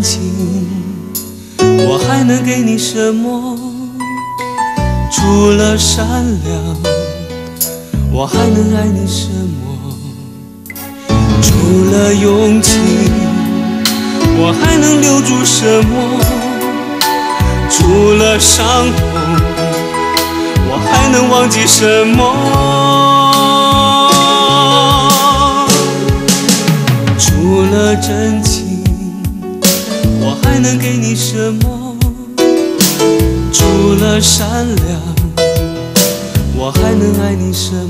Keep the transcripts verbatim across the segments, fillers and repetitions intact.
情，我还能给你什么？除了善良，我还能爱你什么？除了勇气，我还能留住什么？除了伤痛，我还能忘记什么？除了真情，我还能给你什么？除了善良，我还能爱你什么？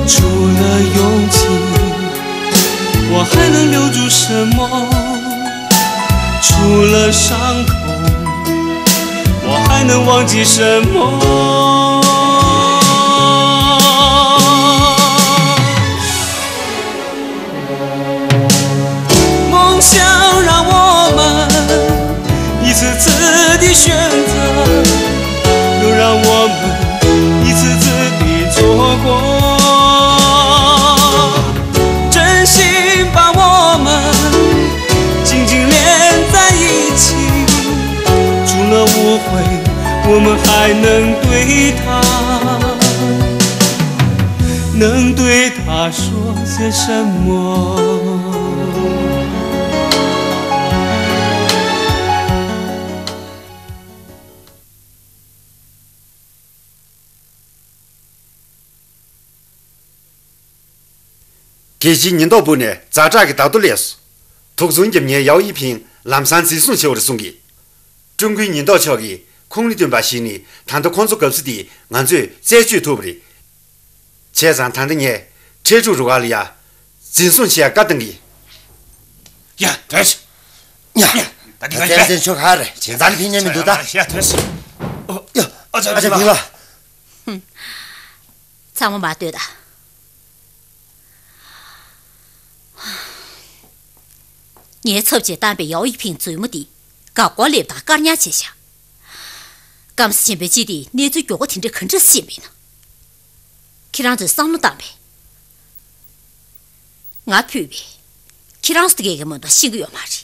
除了勇气，我还能留住什么？除了伤口，我还能忘记什么？梦想让我们一次次的选择，又让我们一次次的错过。真心把我们紧紧连在一起，除了误会，我们还能对他，能对他说些什么？རྒྱལ་སྤྱིའི་ཉེན་རྟོག་པུའུ་ནས་ཛ་དྲག་གི་བརྡ་ཐོ་སླེབས་སོང་། དུག་རྫུན་རྒྱབ་མཁན་ཡའོ་ཡི་ཕིང་ལམ་སང་འཛིན་བཟུང་བྱས་པ་རེད་གསུང་གི། ཀྲུང་གོའི་ཉེན་རྟོག་ཕྱོགས་ཀྱིས་ཁུངས་མི་སྟོན་པ་ཞིག་ནས་ད་ལྟ་ཁོང་ཚོ་གབ་ས་དེ་ང་ཚོས་རྩད་གཅོད་ཐུབ་པ་རེད། བྱས་ཙང་ད་ལྟ་ངས་ཁྲལ་ཕྲུག་རུ་ཁག་ལ་ཡ་འཛིན་བཟུང་བྱེད་ཡ་བཀའ་བཏང་གི། ཡ། དོས། ཡ། ད་འདི་ད་ག་བཙན་བཙན་ཆོ་ག་རེད། བྱས་ཙང་ཕན་ཉན་མི་འདུག་ད། ཡ། དོས། ཨོ། ཡ། ཨ་ཅག་ཨ་ཅག་ཕིང་ལགས། ཚང་མ་མར་སྡོད་དང་། ངའི་ཚབ་བྱས་བཏང་པའི་ཡའོ་ཡི་ཕིང་མཛུབ་མོ་འདི་འགག་སྐོར་སླེབས་དང་བཀག་ཉར་བྱས་ཤག། སྐམ་ས་ཆེན་པོའི་སྤྱི་དེས་གནས་ཚུལ་མགྱོགས་པོ་དེ་འདྲ་ག་འདྲ་ཤེས་མིན་ན། ཁྱེད་རང་ཚོས་བསམ་བློ་བཏང་པས། ང་ཕུད་པས། ཁྱེད་རང་ཚོ་དེ་གས་ཀྱི་མ་གཏོགས་ཤེས་ཀྱི་ཡོད་མ་རེད།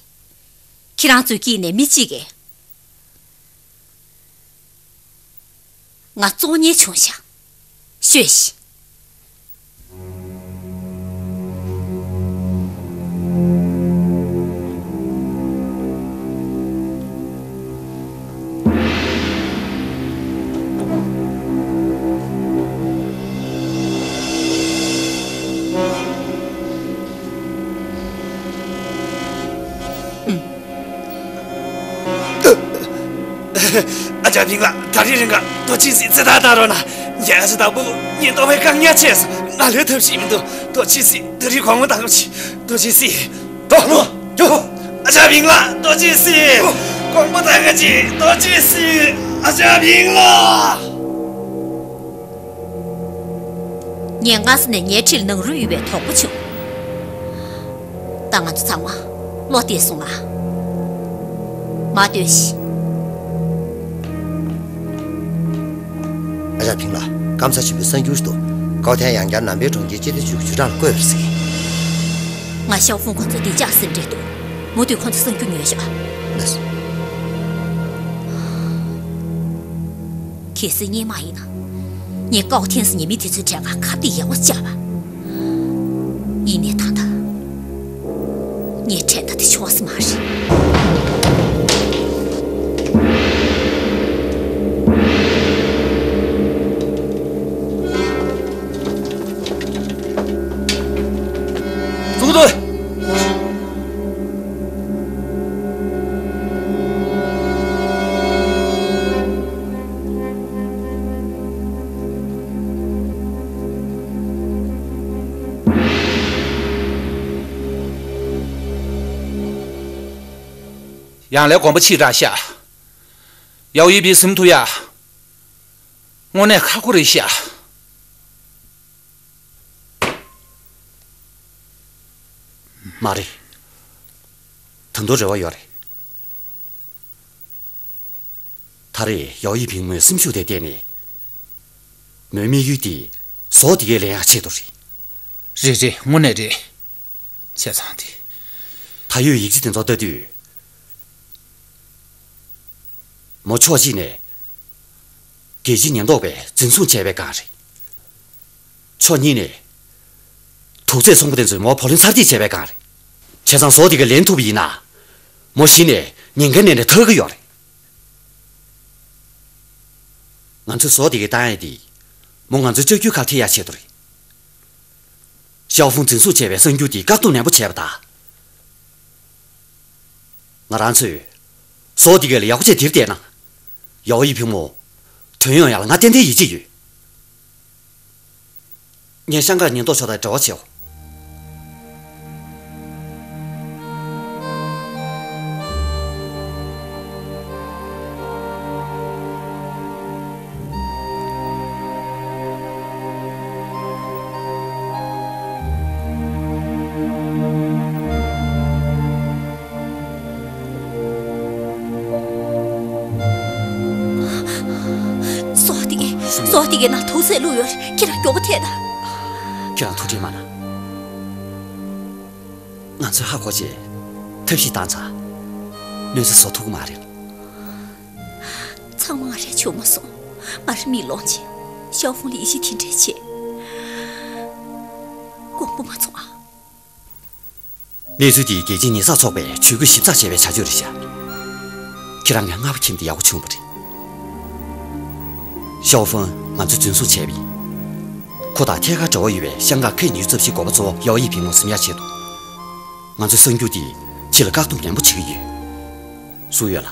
ཁྱེད་རང་ཚོའི་དཀྱིལ་ནས་མི་གཅིག་གིས་ང་བཙོང་ཉེན་བྱུང་ཤག། ཤོད་ཤིག། ཨ་ཅག་ཕིང་ལགས། ད་རིང་རིང་ག་ཏོ་ཅི་སི་རྩེད་ཐང་བཏང་རོགས་གནང་། ངས་ཨ་ཅག་དང་པོ་ཉེན་རྟོག་པས་བཀག་ཉར་བྱས་སོང་། ང་ལ་ཐབས་ཤེས་མི་འདུག། ཏོ་ཅི་སི། ད་རིང་དགོང་མོ་བཏང་རོགས་གྱིས། ཏོ་ཅི་སི། ཏོ། ཨ་ཅག་ཕིང་ལགས། ཏོ་ཅི་སི། དགོང་མོ་བཏང་རོགས་གྱིས། ཏོ་ཅི་སི། ཨ་ཅག་ཕིང་ལགས། ངས་སྔ་ས་ནས་ངའི་འཁྲིས་ལ་ནང་རུལ་ཡོད་པའི་དོགས་པ་བྱུང་། ད་ང་ཚོ་ཚང་མ་བློ་བདེ་སོང་ང་། མར་སྡོད་ཤིག། ཨ་ཅག་ཕིང་ལགས། སྐམ་ས་ཆེན་པོའི་གསར་འགྱུར་ཞིག་འདུག། ཀའོ་ཐན་ཡང་བསྐྱར་ནང་པའི་གྲོང་ཁྱེར་སྤྱི་བདེ་ཅུས་ཀྱི་ཅུས་ཀྲང་ལ་བསྐོས་པ་རེད་ཟེར་གི། ང་ཞའོ་ཧྥུང་ཁོང་ཚོ་བདེ་འཇགས་སེམས་ཁྲལ་འདུག། མུ་མཐུད་ཁོང་ཚོ་གསར་འགྱུར་ཉོས་ཤོག། ལགས་སོ། གལ་སྲིད་སྔོན་མ་ཡིན་ན། ངས་ཀའོ་ཐན་ཟེར་ཉེས་མི་དེ་ཚོའི་གྲལ་ཁར་ཁ་གཏད་ཡག་པོ་བཅག་པ། ཡིན་ནའི་ད་ལྟ་ངས་གྲལ་མཐའ་དེ་ཆོག་ས་མ་རེད། ཙུང་ཏུའུ། ཡང་ལས་དགོངས་པ་ཕྱིར་བསྒྲགས་ཤག། ཡའོ་ཡི་ཕིང་ཟིན་ཐུབ་ཡ། དངོས་གནས་ཁག་པོ་རེད་ཤག། མ་རེད། ད་དུང་རེ་བ་ཡོད་རེད། ད་རེས་ཡའོ་ཡི་ཕིང་མོའི་སེམས་ཤུགས་དེ་བརྟེན་ནས། མོའི་དམིགས་ཡུལ་དེ་ཟོག་དེ་གས་ལེན་ཡག་ཆེད་དུ་རེད། རེད་རེད། དངོས་གནས་རེད། བྱས་ཙང་དེ། ད་ ད་ཡོད་ཡིག་ཆ་དེ་ཚོ་ལྟ་དུས། མོ་ཕྱོགས་གཅིག་ནས་རྒྱལ་སྤྱིའི་ཉེན་རྟོག་པས་འཛིན་བཟུང་བྱས་པའི་སྒང་རེད། ཕྱོགས་གཉིས་ནས་དུག་རྫས་ཚོང་པ་དེ་ཚོས་མོ་བུ་ལོན་ཚར་གཅོད་བྱས་པའི་སྒང་རེད། བྱས་ཙང་བཟོ་དེ་གས་ལེན་ཐུབ་པ་ཡིན་ན། མོ་གཞི་ནས་ཉེན་ཁའི་གནས་ནས་ཐར་གི་ཡོད་རེད། ང་ཚོས་བཟོ་དེ་གས་བཏང་ཡས་དེ། མོ་ང་ཚོའི་ལྕགས་ཀྱུའི་ཁ་ཐེག་ཡག་ཆེད་དུ་རེད། ཤའོ་ཧྥུང་འཛིན་བཟུང་བྱས་པའི་གསར་འགྱུར་དེ་བཀག་སྡོམ་ནན་པོ་བྱས་པ་དང་། ང་རང་ཚོས་བཟོ་དེ་གས་ལ་ཡག་པོ་བྱས་དེར་བལྟས་ན། ཡའོ་ཡི་ཕིང་མོ་དོན་ཡོང་ཡག་ལ་ང་ཏན་ཏན་ཡིད་ཆེས་ཡོད། ངས་ཤང་ཀང་ཉེན་རྟོག་ཕྱོགས་དང་འབྲེལ་བ་བྱེད། སོ་ཏི། སོ་ཏི་གི་ནང་དུག་རྫས་བླུགས་ཡོད་རེད། ཁྱེད་རང་མགྱོགས་པོ་ཐད་ད། ཁྱེད་རང་ཐུགས་ཁྲལ་མ་གནང་། ང་ཚོས་ཧ་གོ་རྗེས་ཐབས་ཤེས་བཏང་ཚར། གནོད་འཚེ་བཟོ་ཐུབ་ཀྱི་མ་རེད། ཚང་མ་ང་རའི་ཆུང་མ་སོང་། ང་རའི་མིག་ལོང་བྱས། ཤའོ་ཧྥུང་ལ་ཡིད་ཆེས་དེ་འདྲས་བྱས། དགོངས་པ་མ་ཚོམས་ཨ། གནས་ཚུལ་དེ་རྒྱལ་སྤྱིའི་ཉེས་བསགས་ཚོགས་པས་ཇུས་འགོད་ཞིབ་ཚགས་བྱས་པའི་བྱ་སྤྱོད་རེད་ཤག་ཁྱེད་རང་གིས་སྔ་པོ་མཁྱེན་ཏེ་ཡག་པོ་བྱུང་བ་རེད། ཤའོ་ཧྥུང་ང་ཚོས་འཛིན་བཟུང་བྱས་པ་ཡིན། ཁོ་དང་ཐད་ཀར་འབྲེལ་བ་ཡོད་པའི་ཤང་ཀང་ཁེ་ཉི་ཤུ་རྩ་བཞིའི་འགོ་པ་གཙོ་བོ་ཡའོ་ཡི་ཕིང་མོ་ཟིན་ཡག་ཆེད་དུ། ང་ཚོས་གསར་འགྱུར་འདི་ཕྱི་ལ་བཀག་སྡོམ་ནན་པོ་བྱེད་ཀྱི་ཡོད། སུ་ཡོད་ལ།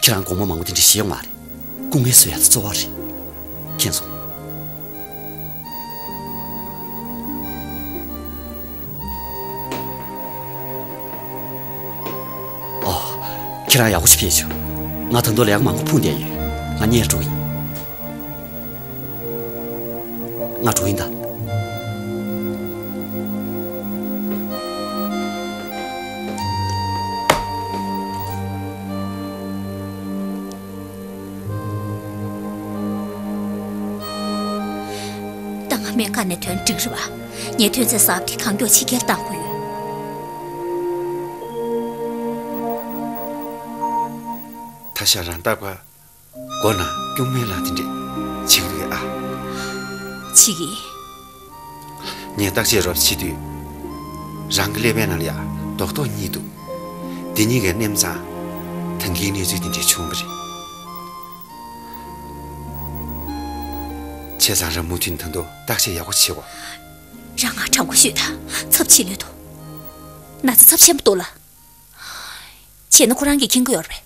ཁྱེད་རང་དགོང་མོ་མང་པོ་དེ་འདྲ་བཞེས་ཡོང་མ་རེད། སྐུ་ངལ་གསོ་ཡག་དེ་གཙོ་བོ་རེད། མཁྱེན་སོང་། ཨོ། ཁྱེད་རང་ཡག་པོ་ཞིག་ཕེབས་བྱུང་། ང་ད་དུང་ལས་ཀ་མང་པོ་ཕུང་བསྡད་ཡོད། ང་གཉེར་འགྲོ་གི་ཡིན། ང་འགྲོ་ཡིན་ད། ད་ང་སྨན་ཁང་ནས་ཐོན་འགྲིག་རེད་པ། ངས་ཐོན་རྫས་གསར་པ་དེ་གང་མགྱོགས་ཕྱི་རྒྱལ་གཏོང་དགོས་ཡོད། ད་ཤ་རང་ལྟ་བ། མགོ་ན་སྐྱུག་མེར་ལངས་དེ་འདྲས་བྱེད་ཀྱི་འདུག་གས་ཨ། བྱེད་ཀྱི། ངས་བརྟག་དཔྱད་རོབ་བྱེད་དུས། རང་གི་ཀླད་པའི་ནང་ལ་ཡ་རྡོག་རྡོག་གཉིས་འདུག་འདི་གཉིས་ཀ་མནན་ཙང་། ད་གིན་གནས་ཚུལ་དེ་འདྲས་བྱུང་བ་རེད། བྱས་ཙང་རང་མུ་མཐུད་ད་དུང་བརྟག་དཔྱད་ཡག་པོ་བྱེད་དགོས། རང་ང་དྲང་པོ་ཤོད་ད། ཚབས་ཆེ་ལོས་འདུག་ན་ཚ་ཚབས་ཆེན་པོ་འདུག་ལ། བྱས་ན་ཁོ་རང་གིས་མཁྱེན་གྱི་ཡོད་རེད་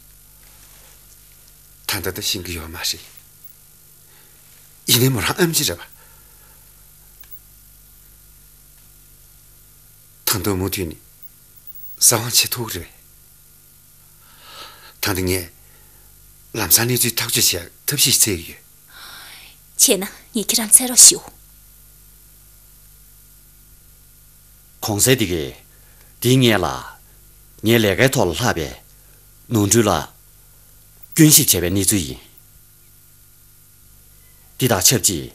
པས། ད་ལྟ་ད་ཤེས་ཀྱི་ཡོད་མ་རེད། ཡིན་ནའི་མོ་རང་ཨེམ་ཆི་རེད་པ། ད་དུང་མུ་མཐུད་ནས་གསང་བ་བྱེད་ཐུབ་ཀྱི་རེད་པས། ད་ལྟ་ངས་ལམ་སང་གནས་ཚུལ་ཐག་གཅོད་བྱེད་ཡག་ཐབས་ཤེས་བཙལ་གྱི་ཡོད། བྱས་ན་ངས་ཁྱེད་རང་འཚོལ་རོགས་ཞུ། གོང་གསལ་འདི་གས། འདིའི་སྔོན་ལ། ངའི་ལས་ཀའི་ཐོག་ལ་ལྷག་པའི་ནོར་འཁྲུལ་ལ་སྐྱོན་ཞིབ་བྱས་པའི་གནས་ཚུལ་ཡིན། འདི་དང་ཆབས་ཅིག་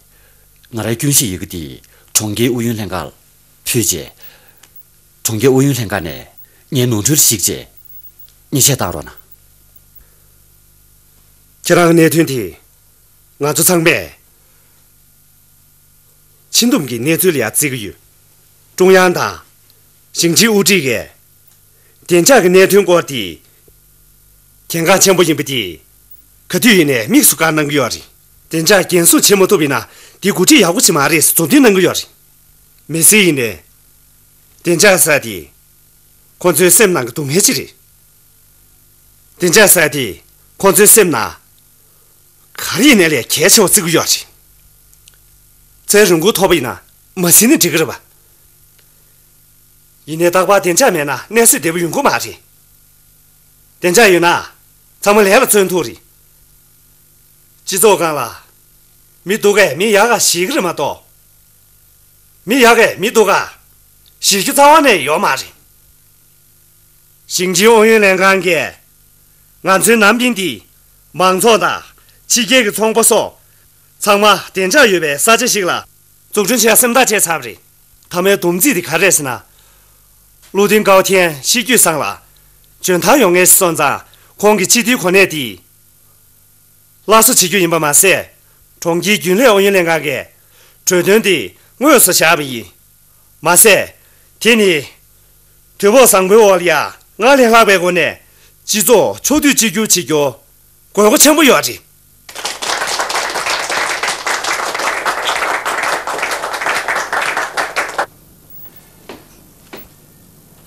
ང་རའི་སྐྱོན་ཞིབ་ཡི་གེ་འདི་གྲོང་ཁྱེར་ཨུ་ཡོན་ལྷན་ཁང་ལ་ཕུལ་རྗེས། གྲོང་ཁྱེར་ཨུ་ཡོན་ལྷན་ཁང་ནས་ངའི་ནོར་འཁྲུལ་གཞིགས་རྗེས། ཉེས་ཆད་བཏང་རོགས་གནང་། ཁྱེད་རང་གི་གནད་དོན་དེ། ང་ཚོ་ཚང་མས་ཕྱི་འདོམས་ཀྱི་གནས་ཚུལ་ལ་ཡང་བརྩི་གི་ཡོད། ཀྲུང་དབྱང་དང་། ཞིང་ཆེན་དབུ་ཁྲིད་ཀྱིས། བདེ་འཇགས་ཀྱི་གནད་དོན་སྐོར་དེ། གལ་འགངས་ཆེན་པོ་ཡིན་པ་དེ། ག་དུས་ཡིན་ནའི་དམིགས་སུ་བཀར་གནང་གི་ཡོད་རེད། བདེ་འཇགས་འགན་སྲུང་བྱེད་མ་ཐུབ་པ་ཡིན་ན། དེ་འགོ་ཁྲིད་ཡག་པོ་ཞིག་མ་རེད་ཟེར་མཛུབ་སྟོན་གནང་གི་ཡོད་རེད། མི་སེར་ཡིན་ནའི། བདེ་འཇགས་ཟེར་དེ། ཁོང་ཚོའི་སེམས་ནང་གི་སྡུག་བསྔལ་ཅིག་རེད། བདེ་འཇགས་ཟེར་དེ། ཁོང་ཚོའི་སེམས་ནང་། ག་རེ་ཡིན་ནའི་ལས་གལ་ཆེ་བ་བརྩི་གི་ཡོད་རེད། ཚེ་རིང་པོ་ཐོབ་པ་ཡིན་ན་མ་ཟིན་ན་འགྲིག་གི་རེད་པ། ཡིན་ནའི་རྟག་པར་བདེ་འཇགས་མེད་ན་གནས་ཚུལ་བདེ་པོ་ཡོང་གི་མ་རེད། བདེ་འཇགས་ཡོད་ན་ཚང་མ་ལས་ལ་བརྩོན་ཐུབ་རེད། སྤྱི་ཚོགས་སྒང་ལ་མི་སྡུག་གས་མི་ཡག་ག་ཞེད་ཀྱི་རེད་མ་གཏོགས། མི་ཡག་གས་མི་སྡུག་ག་ཞེད་རྒྱུ་རྩ་བ་ནས་ཡོད་མ་རེད། ཞིང་ཆེན་ཨུ་ཡོན་ལྷན་ཁང་གིས་ང་ཚོའི་ནན་ཕིང་འདི་མང་ཚོགས་དང་ཕྱི་རྒྱལ་གྱི་ཚོང་པ་སོགས་ཚང་མ་བདེ་འཇགས་ཡོད་པའི་ས་ཆ་ཞིག་ལ་འཛུགས་སྐྲུན་བྱེད་སེམས་ཐག་བཅད་ཚར་བ་རེད། མཐའ་མའི་སྡོམ་རྩིས་དེ་ག་རེ་རེད་ཟེར་ན། བློ་མཐུན་ཀའོ་ཐན་ཤེས་རྒྱུད་བཟང་ལ། འཇོན་ཐང་ཡོད་མཁན་ཞིག་སོང་ཙང་ཁོང་གིས་སྤྱི་འཐུས་གོ་གནས་དེ་སླར་གསོ་བྱེད་རྒྱུ་ཡིན་པ་མ་ཟད། གྲོང་ཁྱེར་རྒྱུན་ལས་ཨུ་ཡོན་ལྷན་ཁང་གིས་གྲོས་དོན་དེ་དངོས་སུ་བཞག་པ་ཡིན། མ་ཟད། དེ་ནི་དུས་བབ་བཟང་པོའི་འོག་ལ་ཡང་སྔར་ལས་ལྷག་པའི་སྒོ་ནས་སྤྱི་ཚོགས་ཕྱོགས་བསྡུས་གཅིག་གྱུར་བྱེད་རྒྱུ་དགོས་མཁོ་ཆེན་པོ་ཡོད་རེད།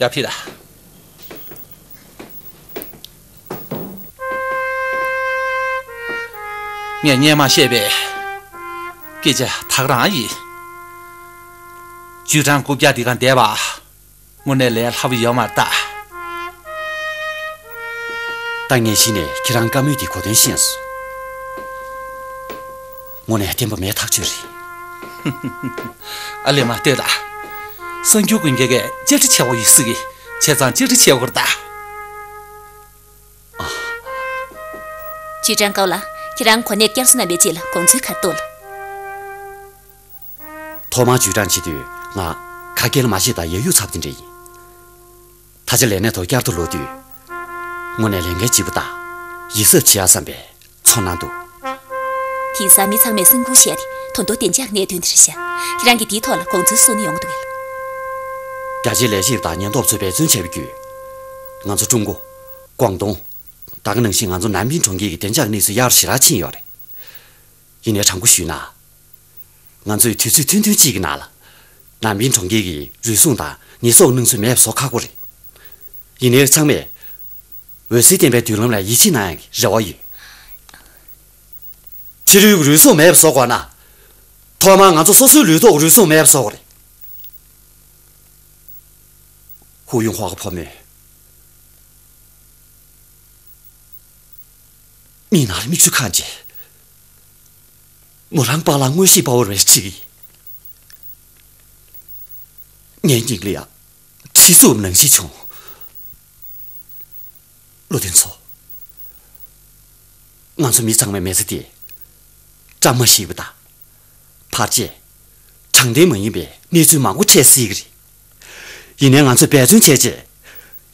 ཡར་ཕེབས་དང་། ངས་སྔོན་མ་བཤད་པའི་སྐད་ཆ་ད་ག་རང་ཡིན། ཅུས་ཀྲང་རྐུབ་བཀྱག་འདི་ག་བསྡད་པ། དངོས་གནས་ལས་སླ་པོ་ཡོད་མ་རེད་ད། ད་ངས་གཞི་ནས་ཁྱེད་རང་བཀའ་མོལ་འདི་གོ་དོན་ཤེས་སོང་། དངོས་གནས་བརྟན་པོ་མེད་ཐག་ཆོད་རེད། ཨ་ལེ་མ་ལྟོས་དང་། གསར་འགྱུར་ཀུན་མཁྱེན་གྱིས་བཅར་འདྲི་བྱེད་དགོས་ཡོད་ཟེར་གི། བྱས་ཙང་བཅར་འདྲི་བྱེད་དགོས་རེད་ད། ཅུས་ཀྲང་ཀའོ་ལགས། ཁྱེད་རང་གོ་གནས་བསྐྱར་གསོ་གནང་བའི་རྗེས་ལ་དགོངས་ཚུལ་ག་རེ་འདུག་ལགས། ཐོག་མར་ཅུས་ཀྲང་བྱེད་དུས་ང་ཁ་སྐད་ལ་མ་ཤེས་པ་དང་ཡ་ཡུག་ཚ་པོ་དེ་འདྲ་ཡིན། ད་ཆ་ལས་གནས་ཐོག་བསྐྱར་དུ་ལོག་དུས། དངོས་གནས་ལས་འགན་ལྗིད་པོ་དང་ཡིད་གཟབ་བྱེད་ཡག་བསམ་པའི་ཚོར་སྣང་འདུག། དེང་སང་མི་ཚང་མས་སེམས་ཁུར་བཞེས་ཏེ་དོན་ཐོག་བདེ་འཇགས་གནད་དོན་དེ་རེད་ཤག། ཁྱེད་རང་གིས་འདིའི་ཐོག་ལ་དགོངས་ཚུལ་གསུང་ནི་ཡོང་གི་འདུག་གས། རྒྱ་ཆེའི་ལས་བྱེད་དང་ཉེན་རྟོག་ཚོས་འབད་བརྩོན་བྱས་པ་བརྒྱུད། ང་ཚོ་ཀྲུང་གོ། ཀོང་ཏུང་། ད་ག་ནང་བཞིན་ང་ཚོ་ནན་པིན་གྲོང་ཁྱེར་གྱི་བདེ་འཇགས་གནས་ཚུལ་ཡག་རུ་ཞེ་དྲག་ཕྱིན་ཡོད་རེད། ཡིན་ནའི་དྲང་པོ་ཞུས་ན། ང་ཚོས་དུས་ཚོད་ཐུང་ཐུང་གཅིག་གི་ནང་ལ། ནན་པིན་གྲོང་ཁྱེར་གྱི་རུལ་སུངས་དང་ཉེས་གསོག་གནང་ཚུལ་མེད་པ་བཟོ་ཁག་པོ་རེད། ཡིན་ནའི་ཚང་མས་འོད་ཟེར་ལྡན་པའི་མདུན་ལམ་ལ་ཡིད་ཆེས་གནང་ཡག་གི་རེ་བ་ཡོད། ཕྱི་རོལ་གྱི་རུལ་སུངས་མེད་པ་བཟོ་དགོས་ན། ཐོག་མར་ང་ཚོ་སོ་སོའི་ལུས་ཐོག་གི་རུལ་སུངས་མེད་པ་བཟོ་དགོས་རེད། ཧུའུ་ཡུང་ཧྭ་གི་བུ་མོས། མིག་ནང་ལ་མིག་ཆུ་གང་བྱས། མོ་རང་པཱ་ལགས་མངོན་ཤེས་དཔའ་བོ་རེད་ཅིག། ངའི་སྙིང་ལ་ཡང་གྲི་ཟུག་ནང་བཞིན་བྱུང་། བློ་མཐུན་ཚོ། ང་ཚོ་མི་ཚང་མའི་མི་ཚེ་དེ་བཀྲ་མ་ཤིས་པ་དང་། བར་ཆད། དྲང་བདེན་མ་ཡིན་པའི་གནས་ཚུལ་མང་པོ་འཕྲད་སྲིད་ཀྱི་རེད། ཡིན་ནའི་ང་ཚོས་འབད་བརྩོན་བྱས་རྗེས།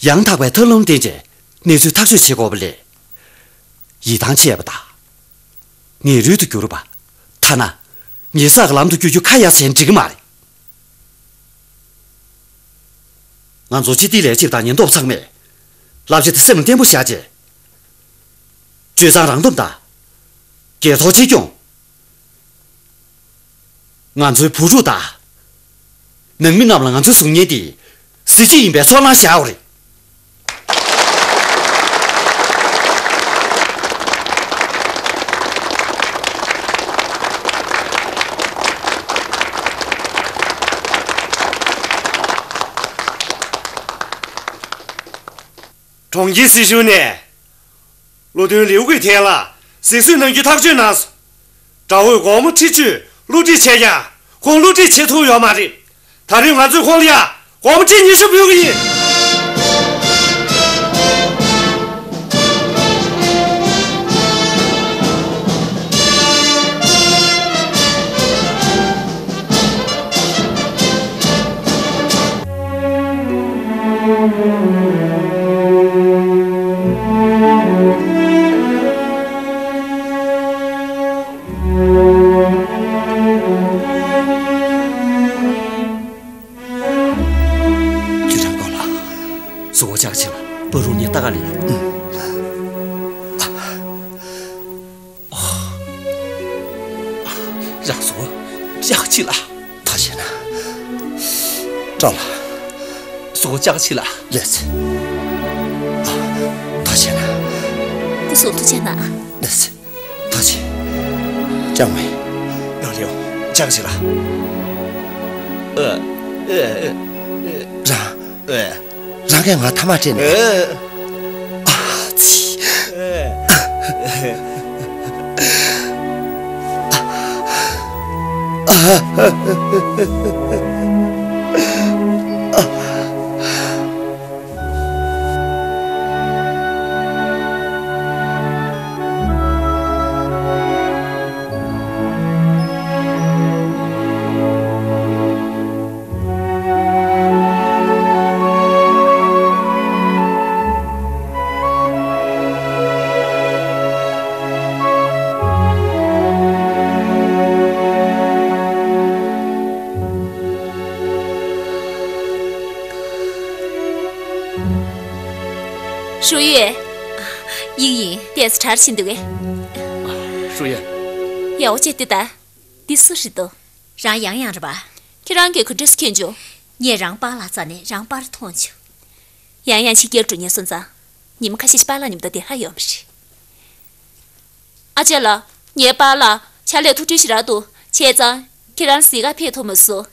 ཡང་དག་པའི་ཐབས་ལམ་བསྟེན་རྗེས་གནས་ཚུལ་ཐག་གཅོད་བྱེད་དགོས་པ་ལས། ཡིད་ཐང་ཆད་པ་དང་། ངེས་རུལ་དུ་གྱུར་པ། ཐ་ན། ཉེས་བསགས་ཀྱི་ལམ་དུ་བསྐྱོད་རྒྱུ་ཁ་ཡ་བྱས་ན་འགྲིག་གི་མ་རེད། ང་ཚོ་སྤྱི་བདེའི་ལས་བྱེད་དང་ཉེན་རྟོག་ཚང་མས། བསླབ་བྱ་དེ་སེམས་ལ་བརྟན་པོ་བཞག་རྗེས། སྤྱོད་གཙང་རང་སྟོབས་དང་། སྒེར་ཐོག་གཅེས་སྐྱོང་། ང་ཚོའི་བུ་ཕྲུག་དང་། ནང་མི་རྣམས་ལ་ང་ཚོའི་གཟུགས་བརྙན་དེ་གཟི་བརྗིད་ཡིན་པའི་ཚོར་སྣང་བཞག་དགོས་རེད། གྲོང་ཁྱེར་སྲིད་གཞུང་ནས། བློ་མཐུན་ལིའུ་གུའི་ཐེན་ལ་གཟིགས་ཞིབ་གནང་རྒྱུའི་ཐག་གཅོད་གནང་སོང་། དགྲ་བོས་དགོང་མོ་ཁྲི་གཅིག་བསླུ་བྲིད་བྱས་ཀྱང་ཁོང་བསླུ་བྲིད་བྱེད་ཐུབ་ཡོད་མ་རེད། ད་རེས་ང་ཚོས་ཁོང་ལ་ཡང་དགོང་མོ་ཁྲི་ཉི་ཤུ་འབུལ་གྱི་ཡིན། ཅུས་ཀྲང་ཀའོ་ལགས། གཟུགས་པོ་ཅག་ཅིག་ལ་པ་རུ་ནི་ལྟ་ག་ལི། རང་གཟུགས་པོ་ཅག་ཅིག་ལ། ཐུགས་རྗེ་གནང་། ཀྲོ་ལགས། གཟུགས་པོ་ཅག་ཅིག་ལ། ལེགས་སེ། ཐུགས་རྗེ་གནང་། སྐུ་གཟུགས་ཐུགས་རྗེ་གནང་། ལེགས་སེ། ཐུགས་རྗེ། ཅང་མེད། ཡང་ལེའུ། ཅག་ཅིག་ལ། ཨ། ཨ། ཨ། རང་། ཨ། རང་གིས་ང་ཐ་མག་སྤྲད་ནས། ཨ། ཨ་ཙི། ཨ། ཨ། ཧྲུའུ་ཡུས། ཡིན་ཡིན། ཏེས་གྲར་ཕྱིན་འདུག་གས། ཧྲུའུ་ཡུས། ཡག་པོ་བྱས་ཏེ་ད། འདི་སུ་རེད་དོ། རང་ཡང་ཡང་རེད་པ། ཁྱེད་རང་གིས་ག་འདྲས་མཁྱེན་བྱུང་། ངས་རང་པཱ་ལགས་རྩ་ནས་རང་པར་མཐོང་བྱུང་། ཡང་ཡང་ཕྱི་རྒྱལ་འགྲོ་མཁན་སོང་ཙང་། ཉི་མ་ཁ་ཤས་ཤིག་པཱ་ལགས་མཉམ་དུ་བསྡད་ལྷ་ཡོང་བ་རེད། ཨ་ཅེ་ལགས། ངའི་པཱ་ལགས་ཕྱག་ལས་ཐུགས་ཁྲལ་ཞེ་དྲག་འདུག་བྱས་ཙང་ཁྱེད་རང་གཟིགས་ག་ཕེབས་ཐུབ་མ་སོང་།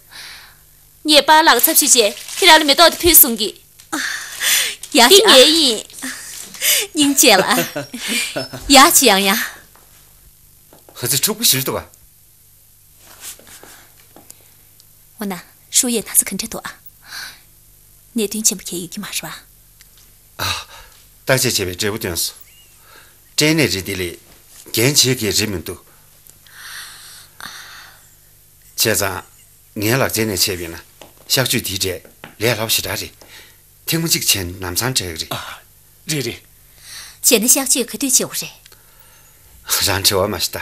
ངའི་པཱ་ལགས་ཚབ་ཞུས་བྱས་ཁྱེད་རང་ལ་མེ་ཏོག་དེ་ཕུལ་སོང་གི། ཡ་འདི་ཅི་ཨ། ངའི་ཡིན། སྙིང་རྗེ་ལ། ཡ་ཅི་ཡང་ཡང་། ཧ་ཙི་འཁྲུག་པོ་ཞིག་འདུག་ག་འོ་ན། ཧྲུའུ་ཡུས་ད་ཚོ་ག་འདྲ་འདུག་ཨ། གནད་དོན་ཆེན་པོ་གང་ཡོད་ཀྱི་མ་རེད་པ། ཨ། བརྟག་དཔྱད་བྱས་པས་འབྲས་བུ་ཐོན་སོང་། སྐྲན་ནད་རིགས་འདི་ལས་རྒན་བྱེད་ཀྱི་རིགས་མི་འདུག་བྱས་ཙང་། ངའི་ལག་རྩལ་ནས་བྱས་པ་ཡིན་ན། གཤག་བཅོས་འདིའི་གྲས་ལས་སླ་པོ་ཞེ་དྲག་རེད། ཐེངས་མ་གཅིག་བྱས་ན་ལམ་སང་དྲག་གི་རེད། ཨ། རེད་རེད། བྱས་ན་གཤག་བཅོས་ག་དུས་བྱེད་དགོས་རེད། རང་དྲི་བ་མ་ཤི་ད།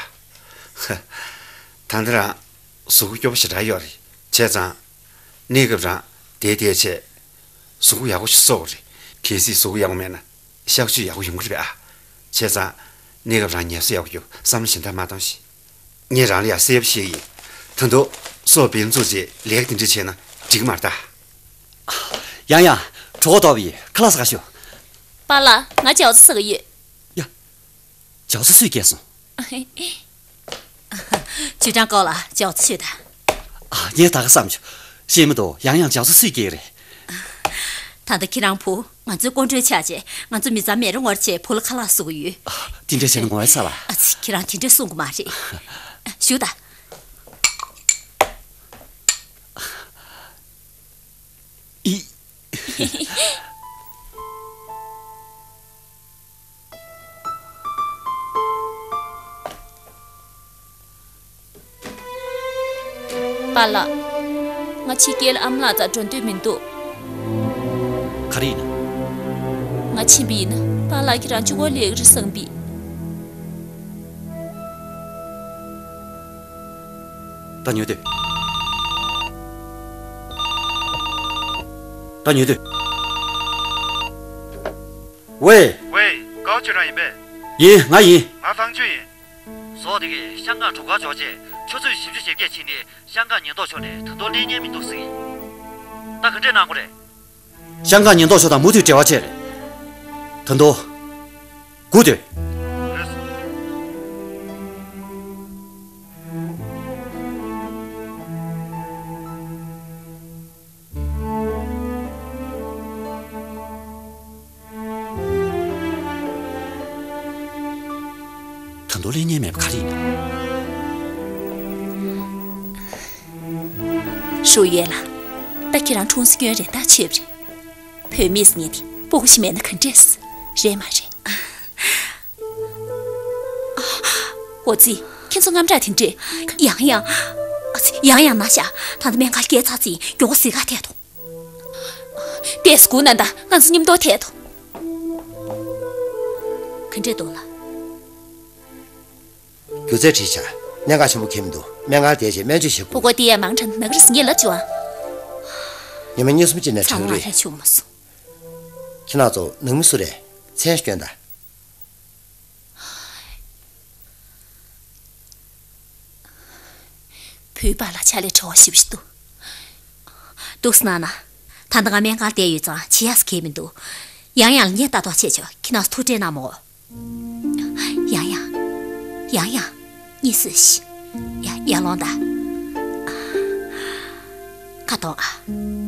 ད་ལྟ་རང་གཟུགས་པོ་སྐྱོ་པོ་ཞེ་དྲག་ཡོད་རེད། བྱས་ཙང་། གནས་སྐབས་རང་བསྡད་བསྡད་བྱས། གཟུགས་པོ་ཡག་པོ་ཞིག་བཟོ་དགོས་རེད། གལ་སྲིད་གཟུགས་པོ་ཡག་པོ་མེད་ན། གཤག་བཅོས་ཡག་པོ་ཡོང་གི་རེད་པས་ཨ། བྱས་ཙང་། གནས་སྐབས་རང་ངལ་གསོ་ཡག་པོ་རྒྱོབ། བསམ་བློ་ཞེ་དྲག་མ་གཏོང་ཞིག་ངས་རང་ལ་ཡ་གསལ་པོ་བཤད་ཀྱི་ཡིན། ད་དུང་སོ་སྦེལ་འཛུགས་བྱས་ལས་ཀ་དེ་འདྲ་བྱས་ན་འགྲིག་གི་མ་རེད་ད། ཡང་ཡང་། གྲོད་ཁོག་ལྟོགས་པ་ཡིན། ཁ་ལག་ཟ་ག་ཤོག་པཱ་ལགས། ང་ཅའོ་ཙི་ཟ་གི་ཡོད། ཡ། ཅའོ་ཙི་སུས་སྐྱེལ་སོང་། ཅུས་ཀྲང་ཀའོ་ལགས་ཅའོ་ཙི་མཆོད་དང་། ཨ། ངས་ད་ག་བསམ་བྱུང་། ཤེས་མི་འདུག་ཡང་ཡང་ཅའོ་ཙི་སུས་སྐྱེལ་རེད། ད་ལྟ་ཁྱེད་རང་བུ་ང་ཚོའི་སྐུ་མགྲོན་ཆགས་རྗེས་ང་ཚོ་མི་ཚང་མེད་རུང་བར་བྱས་བུ་ལ་ཁ་ལག་བཟོ་གི་ཡོད། ཨ། དེ་འདྲ་བྱས་ན་ངོ་ཚ་བ། ཨ་ཙི། ཁྱེད་རང་དེ་འདྲ་གསུང་གི་མ་རེད། བཞུགས་དང་། ཨི། པཱ་ལགས། ང་ཕྱི་རྒྱལ་ཨ་མ་ལགས་རྩར་འགྲོ་འདོད་མི་འདུག་ག་རེ་ཡིན་ན། ང་ཕྱིན་པ་ཡིན་ན་པཱ་ལགས་ཁྱེད་རང་གཅིག་པོ་སླེབས་ཀྱི་རེད་བསམ་པས། ད་ཉོས་དུས། ད་ཉོས་དུས། ཝེ། ཝེ། ཀའོ་ཅུས་ཀྲང་ཡིན་པས། ཡིན། ང་ཡིན། ང་ཧྥང་ཅུས་ཡིན། ཟོག་དེ་གས་ཤང་ཀང་གྲོག་མཁར་འབྱོར་རྗེས་ཆུ་ཚོད་བཞི་བཅུ་ཞེ་བརྒྱད་ཕྱིན་ནས་ཤང་ཀང་ཉེན་རྟོག་ཕྱོགས་ནས་ད་དུང་སླེབས་མཁན་མི་འདུག་ཟེར་གི་ཡིན། ད་ག་འདྲས་གནང་དགོས་རེད། ཤང་ཀང་ཉེན་རྟོག་ཕྱོགས་དང་མུ་མཐུད་འབྲེལ་བ་བྱས་རེད། ད་དུང་། སྒུག་སྡོད། ད་དུང་སླེབས་མཁན་མེད་པ་ག་རེ་ཡིན་ནམ། ཧྲུའུ་ཡུས་ལགས། ད་ཁྱེད་རང་ཁྲུང་སི་ཀོན་རེད་ད་ཆོས་རེད། བུད་མེད་ཟེར་མཁན་དེ་སྤུ་གུ་ཞིག་མེད་ན་ག་འདྲས། རེད་མ་རེད། འོ་ཙི། ཁྱེད་ཚོ་དངངས་སྐྲག་དེ་འདྲས། ཡང་ཡང་། ཨ་ཙི། ཡང་ཡང་ན་ཤ། ད་ལྟ་སྨན་ཁང་སྐྱེལ་ཚར་ཙི་མགྱོགས་པོ་གཟིགས་ག་ཐད་དོ། ཏེས་སྒུག་ན་ད་ང་ཚོ་མཉམ་དུ་ཐད་དོ། ག་འདྲས་འདུག་ལགས། སྒྱུ་རྩལ་བྲིས་བྱ། གནད་འགག་ཆེན་པོ་གང་མི་འདུག་སྨན་ཁང་བསྡད་བྱས་སྨན་བཅོས་བྱེད་དགོས། སྤུ་གུ་དེ་ཡང་མང་དྲགས་ན་ག་རེ་ཟེར་ངས་ལབ་བྱུང་ཨ། ཉི་མ་གཉིས་གསུམ་ཅིག་ནས་ཚང་དྲག་མ་གི་རེད། ལས་བྱུང་མ་སོང་། ཁྱེད་རང་ཚོ་ནང་མི་སུ་རེད། མཚན་སྐྱོན་དང་། བུའི་པཱ་ལགས་ཕྱག་ལས་བྲེལ་བ་ཞེ་པོ་ཞིག་འདུག་འདུག་སེ་གནང་ན། ད་ལྟ་ང་སྨན་ཁང་བསྡད་ཡོད་ཙང་བྱེད་ཡག་ཟེར་གང་ཡང་མི་འདུག་ཡང་ཡང་ལ་ངས་ལྟ་རྟོག་བྱས་ཆོག་ཁྱེད་རང་ཚོ་ཐུགས་ཁྲལ་གནང་མ་དགོས། ཡང་ཡང་། ཡང་ཡང་། གཉིད་སད་ཤིག་ཡ། ཡར་ལོངས་དང་། ཁ་གཏོང་ཨ།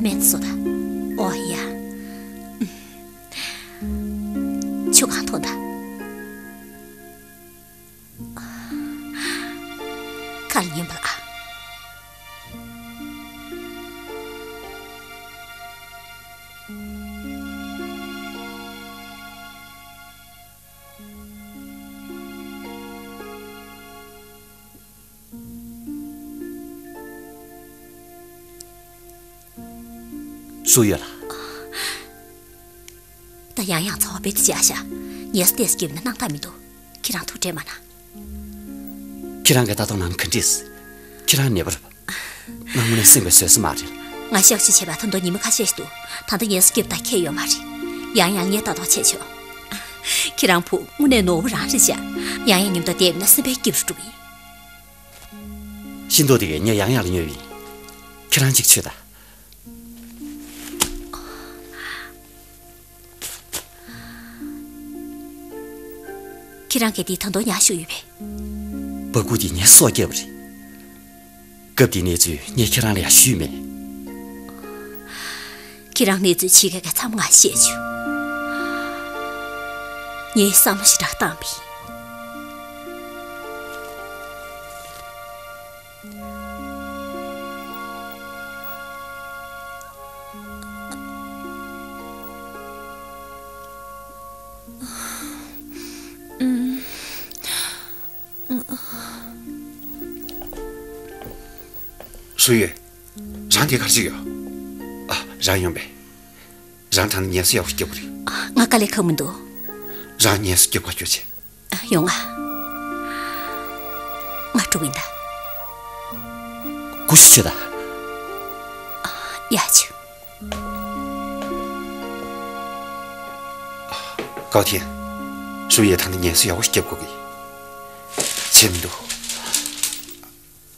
སྨན་གསོ་དང་། ཨོ་ཡ། ཆུ་གང་འཐུང་དང་། ཁ་ལ་ཉན་པ་ལ་ཨ། སུ་ཡོད་ལ། ད་ཡང་ཡང་ཚ་བ་རྦད་དེ་རྒྱག་ཤག་ངལ་གསོ་ཏོག་ཙམ་བརྒྱབ་ན་སྣང་དག་མི་འདུག་ཁྱེད་རང་ཐུགས་ཁྲལ་མ་གནང་། ཁྱེད་རང་གིས་ལྟ་རྟོག་གནང་ན་ག་འགྲིག་ཁྱེད་རང་ནད་པ་རེད་པ། ང་དངོས་གནས་སེམས་པ་བཟོད་ས་མ་རེད། ང་གཤག་བཅོས་བྱས་པ་ད་དུང་ཉི་མ་ཁ་ཤས་ཤིག་འདུག་ད་ལྟ་ངལ་གསོ་བརྒྱབ་སྟངས་ཁྱད་ཡོད་མ་རེད། ཡང་ཡང་ངས་ལྟ་རྟོག་བྱས་ཆོག་ཁྱེད་རང་བུ་དངོས་གནས་ནོར་བུ་རང་རེད་ཤག། ཡང་ཡང་མཉམ་དུ་བསྡད་ན་སེམས་པའི་སྐྱིད་རུ་འགྲོ་གི་ཡིན། ཤིན་ཏུ་དེ་གས་ངས་ཡང་ཡང་ལ་ཉོས་པ་ཡིན། ཁྱེད་རང་གཅིག་མཆོད་དང་། ཁྱེད་རང་གིས་འདི་ད་དུང་ཉར་བཞག་ཡོད་པས། སྦྲ་གུར་འདི་ངས་སྲོག་བསྐྱབས་པ་རེད། སྐབས་དེའི་གནས་ཚུལ་ངས་ཁྱེད་རང་ལ་ཡང་ཞུས་མེད། ཁྱེད་རང་གནས་ཚུལ་ཇི་སྐད་ག་ཚང་མ་ངས་ཤེས་བྱུང་། ངས་བསམ་བློ་ཞེ་དྲག་བཏང་པ་ཡིན། ཧྲུའུ་ཡུས། རང་དེ་ག་རེ་བྱེད་ཀྱི་ཡོད། ཨ། རང་ཡོང་པས། རང་ད་ནི་ངལ་གསོ་ཡག་པོ་རྒྱབ་དགོས་རེད། ང་དཀའ་ལས་ཁག་མི་འདུག། རང་ངལ་གསོ་རྒྱབ་ག་སྐྱོད་བྱེད། ཡོང་ང་། ང་འགྲོ་གི་ཡིན་ད། ཀུ་ཤུ་མཆོད་དང་། ཡ་ཆུ། ཀའོ་ཐེན། ཧྲུའུ་ཡུས་ད་ནི་ངལ་གསོ་ཡག་པོ་རྒྱབ་དགོས་ཀྱི། བྱེད་མི་འདུག།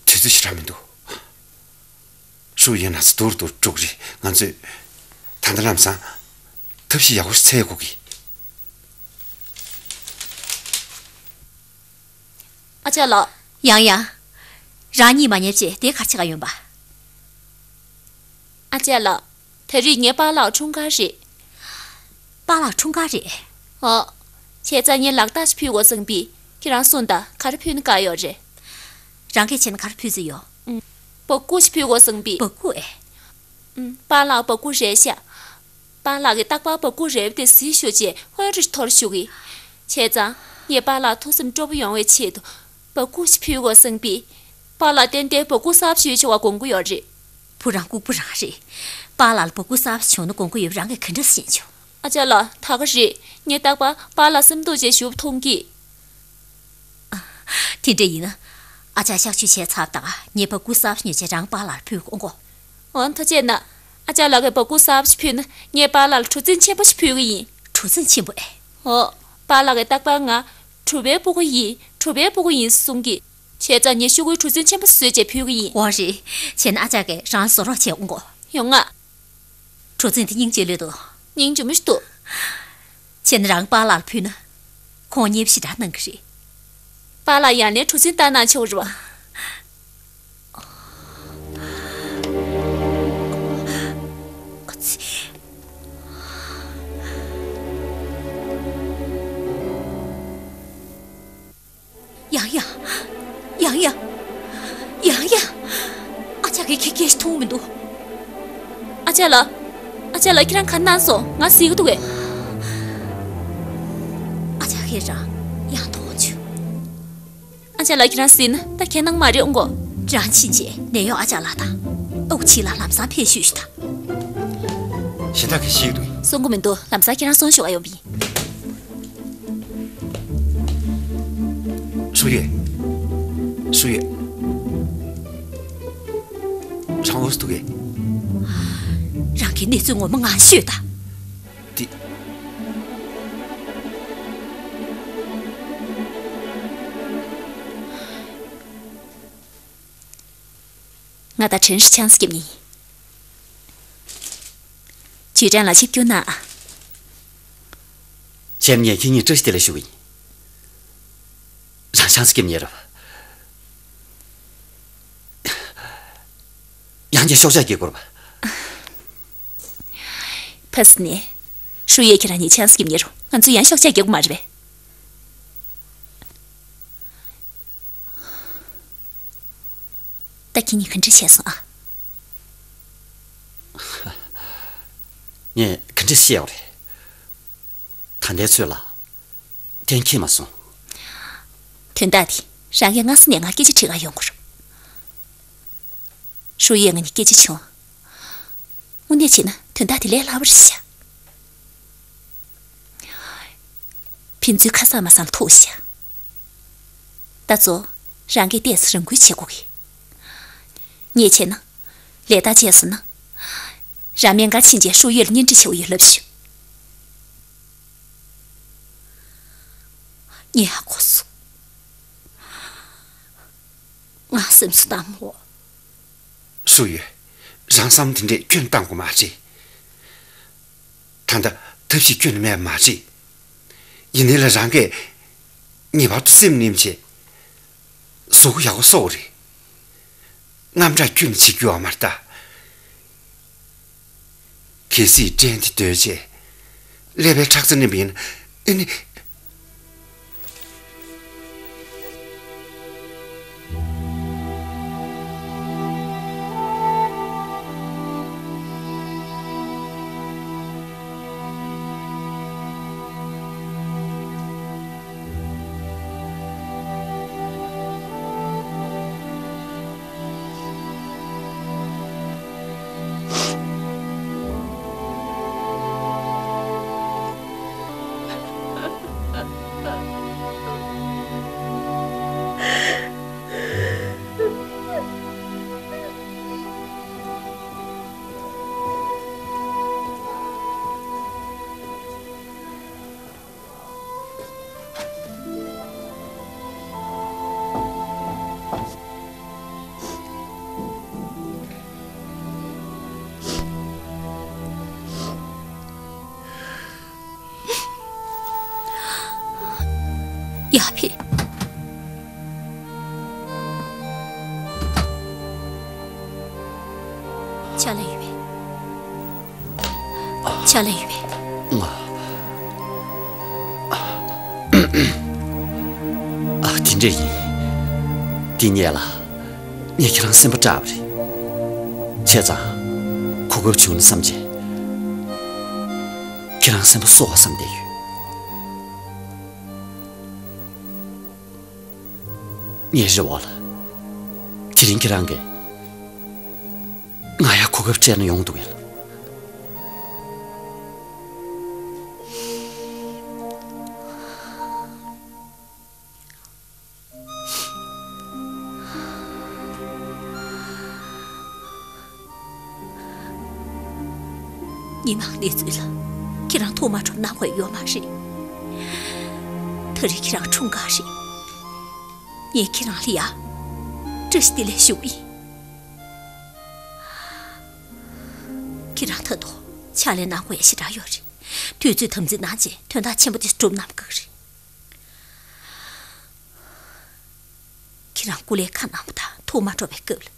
དུས་ཚོད་ཞེ་དྲག་མི་འདུག། ཧྲུའུ་ཡུས་ན་ཚ་སྡུག་རུ་སྡུག་རུ་འགྲོ་གི་རེད། ང་ཚོས་ད་ལྟ་ལམ་སང་ཐབས་ཤེས་ཡག་པོ་ཞིག་འཚོལ་དགོས་ཀྱི། ཨ་ཅག་ལགས། ཡང་ཡང་། རང་གཉིད་མ་ཉལ་བྱས་དེ་ག་རེ་བྱེད་ག་ཡོང་པ། ཨ་ཅག་ལགས། ད་རེས་ངའི་པཱ་ལགས་འཁྲུངས་སྐར་རེད། པཱ་ལགས་འཁྲུངས་སྐར་རེད། ཨོ། བྱས་ཙང་ངས་ལག་རྟགས་ཤིག་ཕུལ་དགོས་བསམས་པས། ཁྱེད་རང་གསུངས་དང་། ག་རེ་ཕུལ་ན་དགའ་ཡོད་རེད། རང་གིས་བྱས་ན་ག་རེ་ཕུལ་རྩིས་ཡོད། ཨུམ། སྦྲ་གུར་ཞིག་ཕུལ་དགོས་བསམས་པས། སྦྲ་གུར་ཨེ། ཨུམ། པཱ་ལགས་སྦྲ་གུར་རལ་ཤག། པཱ་ལགས་ཀྱིས་རྟག་པར་སྦྲ་གུར་རལ་པ་དེ་གཟིགས་ཤོག་ཅེས་ཧོན་རིས་ཐོར་ཞུ་གི། བྱས་ཙང་ངས་པཱ་ལགས་ཐུགས་སེམས་སྤྲོ་པོ་ཡོང་བའི་ཆེད་དུ་སྦྲ་གུར་ཞིག་ཕུལ་དགོས་བསམས་པས། པཱ་ལགས་ཏན་ཏན་སྦྲ་གུར་གསར་པ་ཞིག་ཡོད་ཆོག་པ་དགོངས་ཀྱི་ཡོད་རེད། བུ་རང་ལྐུགས་པ་རང་རེད། པཱ་ལགས་ལ་སྦྲ་གུར་གསར་པ་བྱུང་ན་དགོངས་ཀྱི་ཡོད་པ་རང་གིས་ག་འདྲ་ཤེས་བྱུང་། ཨ་ཅག་ལགས། ད་ག་རེད། ངས་རྟག་པར་པཱ་ལགས་སེམས་སྡུག་བྱས་བཞུགས་པ་མཐོང་གི། ཨ། དེ་འདྲ་ཡིན་ན། ཨ་ཅག་གཤག་བཅོས་བྱས་ཚར་དང་། ངས་སྦྲ་གུར་གསར་པ་ཉོས་བྱས་རང་པཱ་ལགས་ལ་ཕུལ་གོ། འོ་ད་བྱས་ན། ཨ་ཅག་ལགས་ཀྱིས་སྦྲ་གུར་གསར་པ་ཞིག་ཕུལ་ན། ངས་པཱ་ལགས་ལ་གྲུ་གཟིངས་ཆེན་པོ་ཞིག་ཕུལ་གི་ཡིན། གྲུ་གཟིངས་ཆེན་པོ་ཨེ། འོ། པཱ་ལགས་ཀྱིས་རྟག་པར་ང་གྲུ་པའི་སྤུ་གུ་ཡིན། གྲུ་པའི་སྤུ་གུ་ཡིན་གསུང་གི། བྱས་ཙང་ངས་ཤོག་གུའི་གྲུ་གཟིངས་ཆེན་པོ་བཟོས་བྱས་ཕུལ་གི་ཡིན། འོ་རེད། བྱས་ན་ཨ་ཅག་གིས་རང་བཟོ་རོགས་བྱས་འོང་གོ། ཡོང་ང་། གྲུ་གཟིངས་དེ་སྙིང་རྗེ་ལོས་འདུག། སྙིང་རྗེ་མོ་ཞིག་འདུག། བྱས་ན་རང་པཱ་ལགས་ལ་ཕུལ་ན། ཁོང་མཉེས་པོ་ཞེ་དྲག་གནང་གི་རེད། པཱ་ལགས་ཡང་ནས་གྲུ་གཟིངས་བཏང་གནང་ཆོག་རེད་པ། ཨ་ཙི། ཡང་ཡང་། ཡང་ཡང་། ཡང་ཡང་། ཨ་ཅག་གིས་ཁྱེད་སྐད་ཆ་མཐོང་མི་འདུག། ཨ་ཅག་ལགས། ཨ་ཅག་ལགས། ཁྱེད་རང་ག་གནང་སོང་། ང་གཟིགས་ཀྱི་འདུག་གས། ཨ་ཅག་གིས་རང་ཡང་མཐོང་བྱུང་། ཨ་ཅག་ལགས། ཁྱེད་རང་གཟིགས་ན་ད་གའི་གནང་མ་རེད། འོང་གོ། རང་ཕྱིན་རྗེས་ནད་གཡོག་ཨ་ཅག་ལགས་དང་། ཨ་ཁུ་ཆི་ལགས་ལམ་སང་ཕེབས་ཤོག་ཞུ་དང་། གཞན་དག་གིས་ཤེས་ཀྱི་འདུག། གསུང་གི་མི་འདུག། ལམ་སང་ཁྱེད་རང་སོང་ཤོག། ཨ། ཡོང་བ་ཡིན། ཧྲུའུ་ཡུས། ཧྲུའུ་ཡུས། རང་འུ་ཚོ་འདུག་གས། རང་གིས་གནས་ཚུལ་ངོ་མ་ངར་ཤོད་དང་། འདི། ང་དང་ཁྲེན་ཧྲི་ཆང་ས་རྒྱབ་ཉེ་ཡིན། ཅུས་ཀྲང་ལ་ཆིབས་བསྒྱུར་གནང་ཨ། བྱས་ན་ངས་ཁྱེད་གཉིས་བཀྲ་ཤིས་བདེ་ལེགས་ཞུ་གི་ཡིན། རང་ཆང་ས་རྒྱབ་ཉེ་རེད་པ། ཡང་བསྐྱར་ཤོག་ཆག་སྐྱེ་དགོས་རེད་པ། ཕ་སི་ནས། ཧྲུའུ་ཡུས་ཁྱེད་རང་གཉིས་ཆང་ས་རྒྱབ་ཉེ་རུ་ང་ཚོ་ཡང་ཤོག་ཆག་སྐྱེ་དགོས་མ་རེད་པས། ད་ཁྱེད་གཉིས་ག་འདྲ་བྱས་སོང་ཨ། ངས་ག་འདྲ་བཤད་པ་རེད། ད་ལྟའི་ཚོད་ལ་གཏན་འཁེལ་མ་སོང་། དོན་དག་དེ་རང་གིས་སྔ་ས་ནས་ང་སྐད་ཆ་དྲི་ག་ཡོང་དགོས་རེད། ཧྲུའུ་ཡུས་ང་གཉིས་སྐད་ཆ་བྱུང་། དངོས་གནས་བྱས་ན་དོན་དག་དེ་ལས་སླ་པོ་རེད་ཤག། ཕན་ཚུན་ཁ་སང་མ་སང་ལ་ཐུག་ཤག། ད་གཙོ་བོ་རང་གིས་ཏོག་ཙམ་རང་འགུལ་བྱེད་དགོས་ཀྱི། ངས་བྱས་ན། ལས་ཀ་བྱས་སོང་ན། རང་སྨན་ཁང་ཕྱིན་རྗེས་ཧྲུའུ་ཡུས་ལ་གཉེན་སྒྲིག་བྱེད་དགོས་ཡོད་ལབ་ཞུ། ངས་ཧ་གོ་སོང་། ང་སེམས་སུ་བཏང་མོ། སུ་ཡོད། རང་བསམ་དེ་འདྲས་སྐྱོན་བཏང་དགོས་མ་རེད། ད་ལྟ་ཐབས་ཤེས་སྐྱོན་མེད་པ་མ་རེད། ཡིན་ནའི་ལ་རང་གིས་ངེས་པར་དུ་སེམས་ནེམ་བྱེད། གཟུགས་ཡག་པོ་གསོ་དགོས་རེད། དངངས་སྐྲག་ཁྱོན་ནས་བྱེད་རྒྱུ་ཡོད་མ་རེད་ད། གལ་སྲིད་བྲན་དེ་སྡོད་བྱས། ཀླད་པའི་ཁྲག་རྩ་མནན་པ་ཡིན་ན། ཨེ་ནི། ཡ་ཕི། ཕྱག་ལས་ཡོད་པས། ཕྱག་ལས་ཡོད་པས། ང་། ཨ། དེ་འདྲས་ཡིན། དེ་ཉེ་ལ། ངས་ཁྱེད་རང་སེམས་པ་སྐྲག་པ་རེད། བྱས་ཙང་། གོ་སྐབས་བྱུང་ན་བསམ་བྱས། ཁྱེད་རང་སེམས་པ་གསོ་བ་བསམ་བསྡད་ཡོད། ངའི་རེ་བ་ལ། དེ་རིང་ཁྱེད་རང་གིས་ང་ཡ་གོ་སྐབས་སྤྲད་ན་ཡོང་འདུག་ཡ་ལ། ཉི་མ་འདི་ཚོ་ལ་ཁྱེད་རང་ཐུགས་མ་ཁྲོ་གནང་དགོས་ཡོད་མ་རེད། ད་རེས་ཁྱེད་རང་འཁྲུངས་སྐར་རེད། ངས་ཁྱེད་རང་ལ་ཡ་བཀྲ་ཤིས་བདེ་ལེགས་ཞུ་གི་ཡིན། ཁྱེད་རང་ད་དུང་ཕྱག་ལས་གནང་དགོས་ཡ་ཞེ་དྲག་ཡོད་རེད། དུས་ཚོད་དམ་འཛིན་གནང་བྱས་དོན་དག་ཆེན་པོ་དེ་སྒྲུབ་གནང་དགོས་རེད། ཁྱེད་རང་སྐུ་ལས་ཁ་གནང་བ་དང་ཐུགས་མ་སྤྲོ་བའི་སྐབས་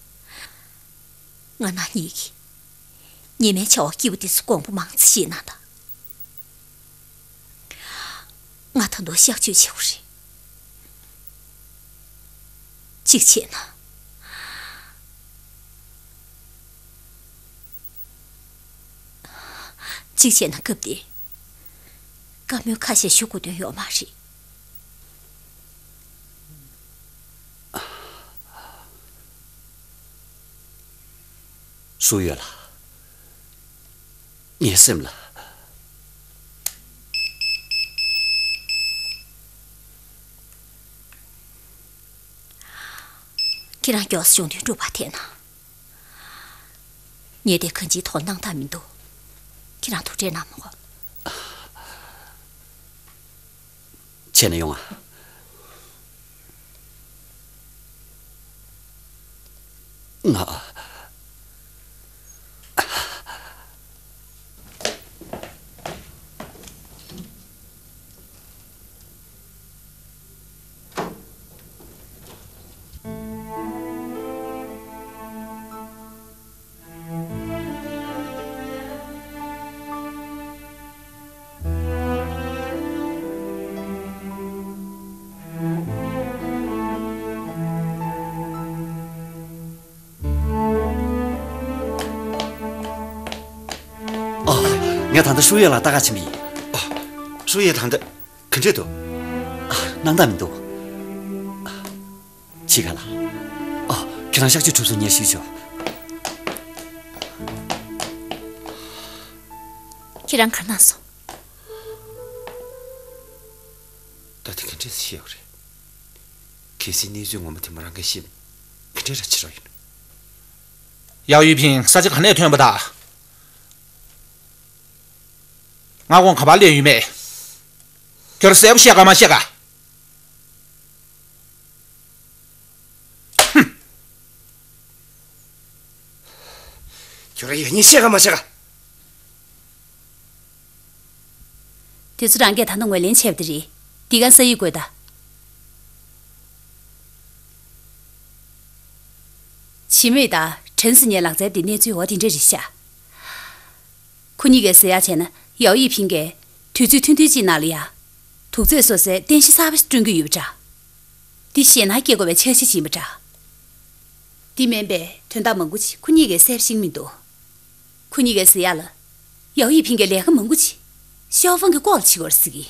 ལ། ང་རང་ཉིད་ཀྱིས་ཉི་མའི་བྱ་བ་སྐྱིད་པོ་དེ་ཚོ་དགོངས་པ་མང་ཙམ་བཞེས་གནང་དང་། ང་ད་དུང་གཤག་བཅོས་བྱེད་དགོས་རེད། གཅིག་བྱས་ན། གཅིག་བྱས་ན་སྐབས་དེ། བཀའ་མོལ་ཁ་ཤས་ཞུ་དགོས་དོན་ཡོད་མ་རེད། སུ་ཡོད་ལ། ངའི་སེམས་ལ། ཁྱེད་རང་མགྱོགས་སུ་གཞུང་དོན་སྒྲུབ་པར་འཐད་ན། ངས་དེ་གང་ཅིའི་ཐོག་སྣང་དག་མི་འདུག་ཁྱེད་རང་ཐུགས་ཁྲལ་གནང་མི་དགོས། བྱས་ན་ཡོང་ང་། ང་། ཨ། ངས་ད་ལྟ་ཧྲུའུ་ཡེ་ལ་ལྟ་ག་ཕྱིན་པ་ཡིན། ཨ། ཧྲུའུ་ཡེ་ད་ལྟ་ག་འདྲས་འདུག་ཨ། སྣང་དག་མི་འདུག་ཕྱི་ཁ་ལ། ཨ། ཁྱེད་རང་གཤག་བཅོས་གྲུབ་སོང་ངས་ཞུས་ཆོག་ཁྱེད་རང་གར་གནང་སོང་། ད་དེ་ག་འདྲས་སེ་ཤེས་ཡོད་རེད། གལ་སྲིད་གནས་ཚུལ་ངོ་མ་དེ་མོ་རང་གིས་ཤེས་ན་ག་འདྲས་ར་བྱེད་རོགས་ཡིན། ཡའོ་ཡུས་ཕིང་ས་ཆ་ག་ནས་ཐོན་པ་དང་། མངའ་ཁོངས་ག་པར་སླེབས་ཡོད་མེད། ཁྱོད་གསལ་པོ་བཤད་ག་མ་བཤད་ག་ཁྱོད་རང་ཡག་ཉེས་བཤད་ག་མ་བཤད་ག། དེ་ཚོ་རང་གིས་ད་ནང་ངོས་ལེན་བྱས་པ་དེ་རེད། འདི་གང་ས་ཡིག་དགོས་ད། འཆི་མེད་དང་ཁྲེན་ཟི་ཉའི་ལག་རྩལ་འདི་གནས་ཚུལ་འོ་དེ་འདྲ་རེད་ཤག། ཁོ་གཉིས་ཀས་ཟེར་ཡག་བྱས་ན་ཡའོ་ཡི་ཕིང་གིས་དུས་ཚོད་ཐུང་ཐུང་ཅིག་ནང་ལ་ཡ། དུག་རྫས་བཟོ་སའི་རྟེན་གཞི་གསར་པ་ཞིག་བསྐྲུན་གྱི་ཡོད་པ་འདྲ། འདི་ཞེད་སྣང་སྐྱེ་དགོས་པའི་འཆར་གཞི་ཅིག་ཡིན་པ་འདྲ། འདི་མིན་པའི་དོན་དག་མང་པོ་ཅིག་ཁོ་གཉིས་ཀས་གསལ་པོ་ཤེས་ཀྱི་མི་འདུག། ཁོ་གཉིས་ཀས་ཟེར་ཡག་ལ། ཡའོ་ཡི་ཕིང་གི་ལས་ཀ་མང་པོ་ཅིག་ཞའོ་ཧྥང་གི་ལྐོག་ལ་བྱེད་ཀྱི་ཡོད་རེད་ཟེར་གི།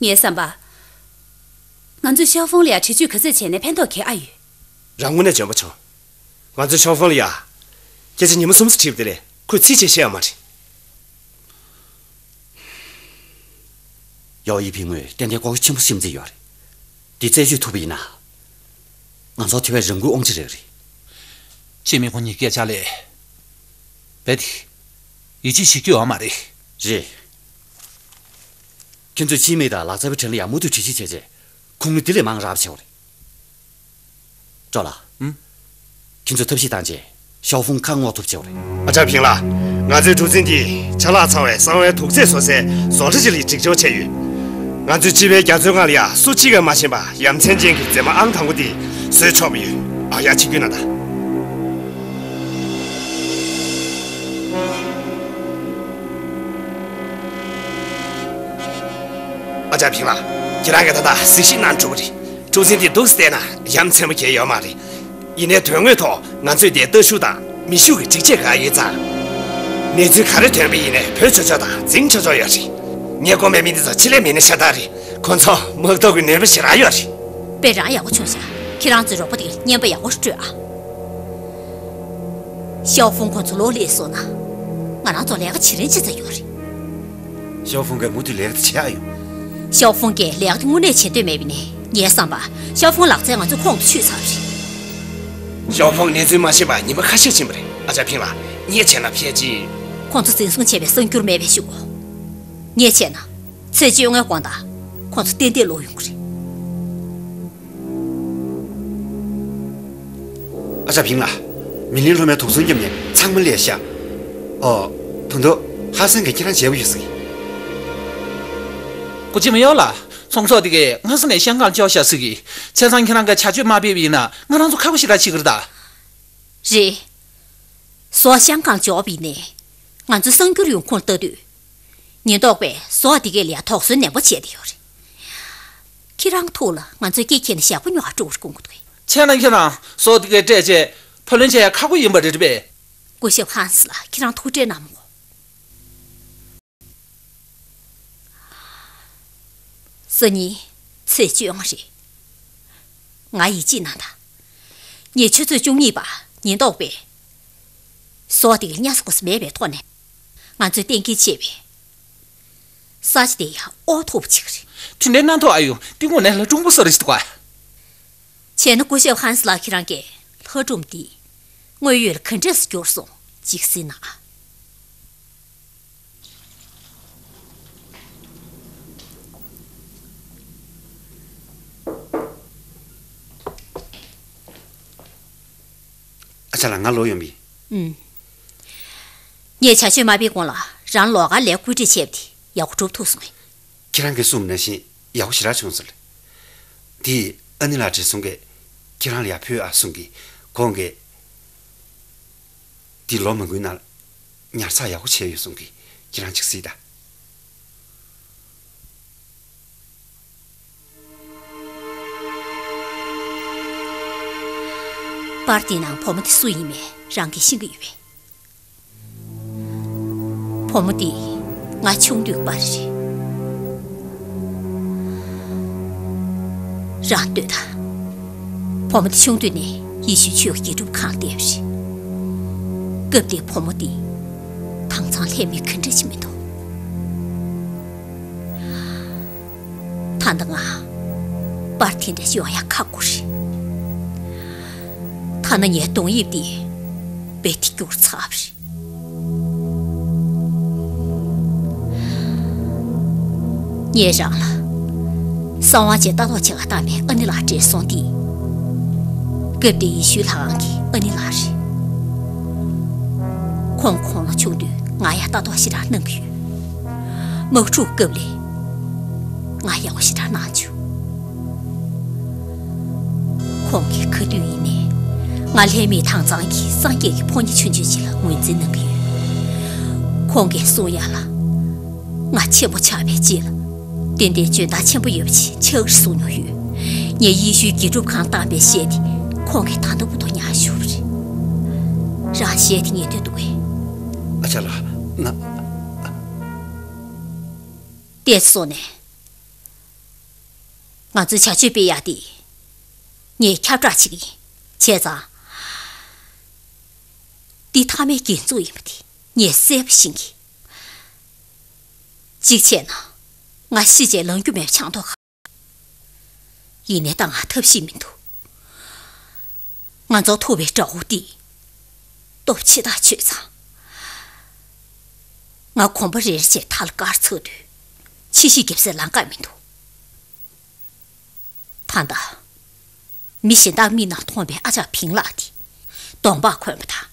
ངའི་བསམ་པར། ང་ཚོས་ཞའོ་ཧྥང་ལ་ཡ་འདྲི་གཅོད་ག་ཚོད་བྱས་ནས་ཕན་ཐོགས་ག་ཨ་ཡོད། རང་དངོས་གནས་འཇོན་པོ་བྱུང་། ང་ཚོས་ཞའོ་ཧྥང་ལ་ཡ། སྐད་ཆ་ཉི་མ་གསུམ་ཙམ་དྲིས་པ་དེ་ལས་ཁོས་ཚིག་གཅིག་བཤད་ཡོད་མ་རེད། ཡའོ་ཡི་ཕིང་ངོས་ཏན་ཏན་ལྐོག་ཤུགས་ཆེན་པོ་ཞིག་འཛིན་ཡོད་རེད། འདི་རྩད་གཅོད་ཐུབ་པ་ཡིན་ན། ང་ཚོར་དེ་བས་རང་འགུལ་དབང་ཆ་རག་གི་རེད། འཆི་མེད་ཁོ་གཉིས་སྐད་ཆ་ལས། རྦད་དེ། ཡིད་ཆེས་བྱེད་རྒྱུ་ཡོད་མ་རེད། རེད། ཁྱེད་ཚོས་འཆི་མེད་དང་ལག་རྩལ་པ་ཁྲེན་ལ་ཡ་མུ་མཐུད་དྲི་ཞིབ་བྱས་རྗེས། ཁུངས་ལུང་འདི་ལས་མང་རག་པ་བྱེད་དགོས་རེད། ཀྲོའུ་ལགས། ཨུམ། ཁྱེད་ཚོས་ཐབས་ཤེས་བཏང་རྗེས་ཞའོ་ཧྥང་ཁ་སྔོག་ཐུབ་བྱེད་དགོས་རེད། ཨ་ཅག་ཕིང་ལགས། ང་ཚོའི་གྲུ་གཟིངས་འདི་ཆ་ལག་ཚང་བའི་གསང་བའི་དུག་རྫས་བཟོ་སའི་བཟོ་གྲྭ་ཅིག་ལ་སྒྲིག་སྦྱོར་བྱས་ཡོད། ང་ཚོའི་སྤྱི་པའི་རྒྱ་མཚོའི་ངོས་ལ་ཡ་སུ་གཅིག་ཀྱང་མ་ཤེས་པར་ཡ་མཚན་ཅན་གྱི་རྫས་མ་ཨང་དང་པོ་འདི་བཟོས་ཆོག་པ་ཡོད། ཨ་ཡ་ཆིག་བརྒྱུད་ན་ད། ཨ་ཅག་ཕིང་ལགས། ཁྱེད་རང་གིས་ད་ལྟ་གཟིགས་ཞིབ་གནང་གྲུབ་པ་རེད། གྲུ་གཟིངས་འདི་འདུག་སེ་བལྟས་ན་ཡ་མཚན་པོ་གང་ཡང་ཡོད་མ་རེད། ཡིན་ནའི་དོན་དངོས་ཐོག་ང་ཚོས་འདིར་ལྟ་ཞུགས་དང་མི་ཞུགས་ཀྱི་སྒྲིག་ཆས་གང་ཡོད་ཙང་། གནས་ཚུལ་ག་རེ་ཐོན་པ་ཡིན་ནའི་བོད་ཆོས་ཕྱོགས་དང་འཛིང་ཆོས་ཕྱོགས་ཡོད་རེད། ངས་དགོངས་པའི་མི་འདི་ཚོ་ཆེད་ལས་མི་སྣ་ཤ་སྟག་རེད། ཁོ་ཚོ་དམག་ཐོག་གི་ནུས་པ་ཞེ་དྲག་ཡོད་རེད། དཔེ་རང་ཡག་པོ་བྱུང་ཤག། ཁྱེད་རང་ཚོའི་རོགས་པ་དེ་རྔན་པ་ཡག་པོ་སྤྲོད་ཨ། ཞའོ་ཧྥང་ཁོ་ཚོ་ལོག་སླེབས་སོང་ན། ང་རང་ཚོ་ལས་ཀ་བྱེད་རན་ཆི་ཙམ་ཡོད་རེད། ཞའོ་ཧྥང་གིས་མུ་མཐུད་ལས་ཀ་དེ་བྱེད་ཨ་ཡོང་། ཞའོ་ཧྥང་གིས་ལས་ཀ་དེ་དངོས་གནས་བྱེད་འདོད་མེད་པ་ཡིན་ནའི་ངའི་བསམ་པར་ཞའོ་ཧྥང་ལག་རྩལ་ང་ཚོའི་ཁོང་དུ་ཆུད་ཚར་བ་རེད། ཞའོ་ཧྥང་གནས་ཚུལ་མ་ཤེས་པར་ཉི་མ་ཁ་ཤས་ཕྱིན་པ་རེད། ཨ་ཅག་ཕིང་ལགས། ངས་བྱས་ན་ཕལ་ཆེར། ཁོང་ཚོ་འཛིན་བཟུང་བྱས་པའི་གསར་འགྱུར་མེད་པའི་གཞུག་གུ། ངས་བྱས་ན། ཚེས་བཅོ་ལྔའི་དགོང་དག་ཁོང་ཚོ་ཏན་ཏན་ལོག་ཡོང་གི་རེད། ཨ་ཅག་ཕིང་ལགས། མི་ལིན་སློབ་མས་དུག་སྲིན་བརྒྱབ་ནས་ཚང་མ་སླེབས་ཤག། ཨོ། ད་དུང་ཧ་སན་གྱིས་ཁྱེད་རང་མཇལ་བ་ཡོད་ཟེར་གི། སྐུ་མཁྱེན་མེ་ཡོ་ལགས། ཚོང་ཚོགས་དེ་གས་སྔ་ས་ནས་ཤང་ཀང་འབྱོར་ཤག་ཟེར་གི། བྱས་ཙང་ཁྱེད་རང་གིས་བྱ་སྤྱོད་མ་སྤེལ་བ་ཡིན་ན་ང་རང་ཚོ་ཁག་པོ་ཞེ་དྲག་ཆགས་ཀྱི་རེད་ད། རེད། ཟོ་ཤང་ཀང་འབྱོར་བ་ཡིན་ནའི། ང་ཚོའི་གསར་འགྱུར་ཡོང་ཁུངས་ལ་ལྟ་དུས། ཉེན་རྟོག་པས་ཟོ་དེ་གའི་ལ་དོགས་ཟོན་ནན་པོ་བྱས་བསྡད་ཡོད་རེད། ཁྱེད་རང་ཐུག་ལ་ང་ཚོས་སྐེ་འཁྱེར་ནས་ཞག་པོ་ཉོ་བར་འགྲོ་དགོས་རེད་དགོངས་ཀྱི་འདུག། བྱས་ན་ཁྱེད་རང་ཟོ་དེ་གའི་སྤྲད་རྗེས་བུ་ལོན་བྱེད་ཡ་ཁག་པོ་ཡིན་པ་རེད་པས། སྐུ་ཞབས་ཧན་སི་ལགས། ཁྱེད་རང་ཐུགས་ཁྲལ་གནང་མི་དགོས། སང་ཉིན་ཚེས་བཅོ་ལྔ་རེད། ང་ཡིད་ཆེས་གནང་དང་། ཉེ་ཆུ་ཚོད་བཅུ་གཉིས་པར་ཉེན་རྟོག་པས་ཟོ་དེ་གའི་ཉ་ས་གོ་ས་མེད་པའི་ཐོག་ནས་ང་ཚོས་གཏན་འཁེལ་བྱས་པའི་ས་ཆ་དེ་ཡང་ཨོ་ཐུག་པ་ཅིག་རེད། དེ་འདྲའི་རྣམ་རྟོག་ཨ་ཡོང་། དེ་དངོས་གནས་ལྷ་སྒྲུང་པོ་བཟོ་རེ་ཞིག་འདུག་ག། བྱས་ན་སྐུ་ཞབས་ཧན་སི་ལགས། ཁྱེད་རང་གིས་ལྷ་སྒྲུང་འདི་དངོས་ཡོད་ལ་ག་འདྲས་སེ་བསྒྱུར་སོང་ཅིག་གཟིགས་གནང་ཨ། ཨ་ཅག་ལགས། ང་ལོག་ཡོང་བ་ཡིན། ཨུམ། ངས་བྱ་སྤྱོད་མ་སྤེལ་གོང་ལ་རང་ལོགས་ཀར་ལས་བཀོད་སྒྲིག་བྱས་པ་དེ་ཡག་པོ་གྲུབ་ཐུབ་སོང་ངས། ཁྱེད་རང་གིས་གསུངས་པ་ནང་བཞིན་ཡག་པོ་ཞེ་དྲག་བྱུང་ཟེར། དེ་ཨ་ནེ་ལགས་བྲེལ་སོང་གས་ཁྱེད་རང་ལ་ཡར་ཕུལ་ཨ་གསུང་གི། ཁོང་གིས་འདི་ལོ་མང་པོའི་ནང་ཉར་ཚགས་ཡག་པོ་བྱས་ཡོད་གསུང་གི། ཁྱེད་རང་ཅིག་གཟིགས་དང་། པར་དེའི་ནང་བུ་མོ་དེ་སུ་ཡིན་མིན་རང་གིས་ཤེས་ཀྱི་ཡོད་པས། བུ་མོ་དེ་ང་ཆུང་དུས་པར་རེད། རང་ལྟོས་དང་། བུ་མོ་དེ་ཆུང་དུས་ནས་ཡེ་ཤུའི་ཆོས་ཀྱི་དགེ་སྒྲུབ་ཁང་བསྡད་པ་རེད། སྐབས་དེའི་བུ་མོ་དེ་དྭངས་གཙང་ལྷད་མེད་ག་འདྲ་ཞིག་མི་འདུག། ད་ལྟ་ང་པར་དེ་འདྲ་ཡོང་ཡ་ཁག་པོ་རེད། ཐ་ན་ངའི་གདོང་དབྱིབས་དེ་རྦད་དེ་འགྱུར་ཚར་བ་རེད། ངས་རང་ལ་གསང་བ་བྱས་ལྟ་རྟོག་བྱེད་ག་བཏང་བའི་ཨ་ནེ་ལགས་བྲེལ་སོང་དེ། སྐབས་དེའི་ཡེ་ཤུའི་ལྷ་ཁང་གི་ཨ་ནེ་ལགས་རེད། དཔོན་ཁོང་ལ་ཆུང་དུས་ང་ཡ་ལྟ་རྟོག་ཞེ་དྲག་གནང་གི་ཡོད། དམག་འཁྲུག་སྐབས་ལ་ང་ཡག་པོ་ཞེ་དྲག་གནང་བྱུང་། ཁོང་གིས་ག་དུས་ཡིན་ནའི་ང་ལྷད་མེད་དྭངས་གཙང་གི་སངས་རྒྱས་ཀྱི་ཕོ་ཉ་ཆུང་ཆུང་ཅིག་ལ་ངོས་འཛིན་གནང་གི་ཡོད། ཁོང་གིས་གསུང་ཡ་ལ། ང་ཆེན་པོ་ཆགས་པའི་རྗེས་ལ། ཏན་ཏན་འཇོན་ཐང་ཆེན་པོ་ཡོད་པ་ཞིག་ཆགས་ཀྱི་རེད་གསུངས་མྱོང་ཡོད། ངས་ཡེ་ཤུའི་དགེ་སྒྲུབ་ཁང་བཏང་པའི་གཞས་དེ་ཁོང་གིས་ད་ལྟ་བར་དུ་ཉར་བཞག་པ་རེད། རང་གཞས་དེ་ཉན་འདོད་འདུག་གས། ཨ་ཅག་ལགས། ང་། བལྟས་སོང་ནས། ང་ཚོའི་བྱ་སྤྱོད་སྤེལ་ཡག་དེ་ངས་ཁྱབ་བསྒྲགས་བྱེད་ཀྱི་ཡིན། བྱས་ཙང་། འདི་མཐའ་མའི་འགོ་འཛུགས་ཡིན་པ་དེ་ངས་གསལ་པོ་ཤེས་ཀྱི། གཅིག་བྱས་ན། ང་ཤི་རྗེས་ལངས་རྒྱུ་མེད་པ་ཆགས་མདོག་ཁ། ཡིན་ནའི་ད་ང་ཐབས་ཤེས་མི་འདུག། ང་ཚོ་ཐུབ་པའི་དགྲ་བོ་འདི་སྟོབས་ཆེ་ཐག་ཆོད་ཙང་། ང་གོམ་པ་རེ་རེ་བྱས་མཐའ་ལ་བཀར་ཚར་དུས། ཕྱི་བཤིག་རྒྱབ་སའི་ལམ་ཁ་མི་འདུག། ད་ལྟ་མི་གཞན་དག་མིག་ནང་མཐོང་བའི་ཨ་ཅག་ཕིང་ལགས་དེ་གདོང་པགས་གོན་པ་དང་།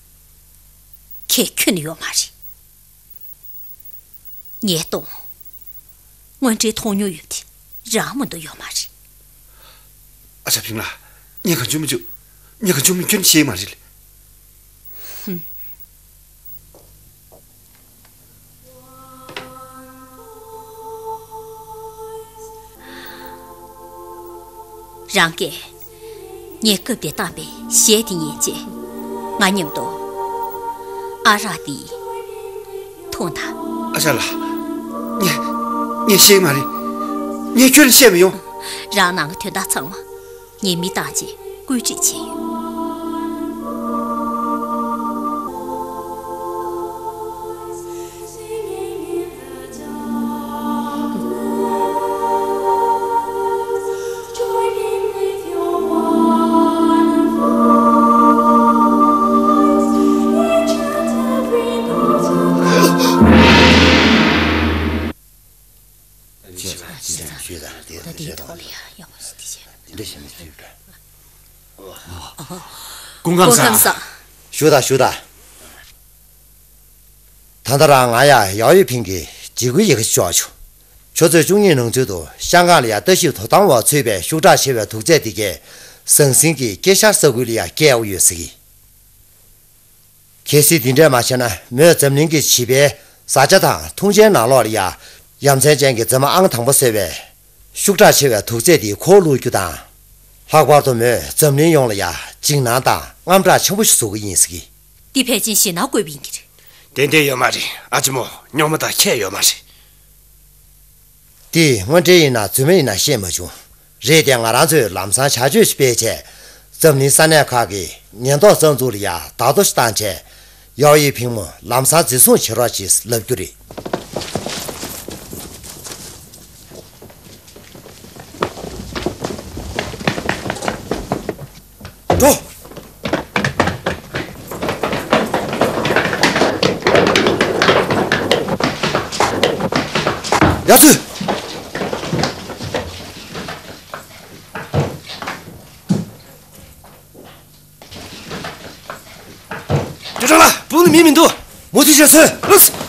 ཁྱེད་ཁྱོན་ནས་ཡོད་མ་རེད། ངས་མཐོང་། དངོས་འབྲེལ་མཐོང་མྱོང་ཡོད་དེ་རང་མ་གཏོགས་ཡོད་མ་རེད། ཨ་ཅག་ཕིང་ལགས། ངས་གང་བྱུང་མི་བྱུང་། ངས་གང་བྱུང་མི་ཁྱོན་ཤེས་མ་རེད། ཧུམ། རང་གིས་ངས་སྐབས་དེར་བཏང་པའི་གཞས་དེ་ཉན་རྗེས། ང་མཉམ་དུ་ཨ་རག་དེ་འཐུང་དང་། ཨ་ཅག་ལགས། ངས། ངས་ཤེས་མ་རེད། ངས་ཁྱོན་ནས་བཤད་མི་ཡོང་། རང་ནང་གི་དོན་དག་ཚང་མ། ངས་མི་བཏང་བྱས་བཀོད་སྒྲིག་བྱས་ཡོད། ད་དེའི་ཐོག་ལ་ཡང་ཡག་པོ་ཞིག་དེ་བྱས། དེ་འདྲ་བྱས་ནས་ཚུལ་འདྲ། སྐུ་ཁམས་སྐུ་ཁམས་བཟང་། བཟང་། བཞུགས་དང་བཞུགས་དང་། ད་ལྟ་རང་ང་ཡ་ཡའོ་ཡི་ཕིང་གི་འཇིགས་སྐུལ་ཡི་གེ་ཞིག་ཅོག་བྱུང་། ཆུ་ཚོད་བཅུ་གཉིས་ནང་ཚུད་དུ་ཤང་ཀང་ལ་ཡ་ལྟ་ཞིབ་དོ་དམ་འོག་ཚུད་པའི་ཤུགས་དྲག་ཆེ་བའི་དུག་རྫས་དེ་གས་ཟང་ཟིང་གི་ཀེ་ཤར་ས་ཁུལ་ལ་ཡ་བསྐྱལ་ཡོད་ཟེར་གི། གལ་སྲིད་འདི་འདྲས་མ་བྱས་ན། མོས་འཛམ་གླིང་གི་བྱིས་པའི་བཟའ་བཅའ་དང་འཐུང་ཆའི་ནང་ལོགས་ལ་ཡ་ཡ་མཚན་ཅན་གྱི་རྫས་མ་ཨང་དང་པོ་ཟེར་བའི་ཤུགས་དྲག་ཆེ་བའི་དུག་རྫས་འདི་ཁོར་བླུག་རྒྱུ་དང་། ལྷག་པར་དུ་མོས་འཛམ་གླིང་ཡོངས་ལ་ཡ་འཇིགས་སྣང་དང་དངངས་སྐྲག་ཆེན་པོ་ཞིག་བཟོ་གི་ཡིན་ཟེར་གི། འདི་ཕལ་ཆེར་ཞེད་སྣང་བཀོད་པ་ཡིན་གྱི་རེད། ཏན་ཏན་ཡོད་མ་རེད། ཨ་ཅེ་མོ། རྙོག་མ་དང་ཁྱད་ཡོད་མ་རེད། འདི་དངོས་འབྲེལ་ཡིན་ན་རྫུན་མ་ཡིན་ན་ཤེས་མ་བྱུང་། རེད་དེ། ང་རང་ཚོས་ལམ་སང་བྱ་སྤྱོད་ཞིག་སྤེལ་བྱས། འཛམ་གླིང་ས་གནས་ཁག་གི་ཉེན་རྟོག་རྩ་འཛུགས་ལ་ཡ་བརྡ་ཐོ་ཞིག་བཏང་བྱས། ཡའོ་ཡི་ཕིང་མོ་ལམ་སང་འཛིན་བཟུང་བྱེད་རོགས་ཞེས་ལབ་རྒྱུ་རེད། འགྲོ། ཡ་ཚུལ། ཅོ་ཅོ་ལགས། སྦུག་ལ་མི་མི་འདུག། མུ་མཐུད་བྱས་ཚུལ། ལགས་སོ།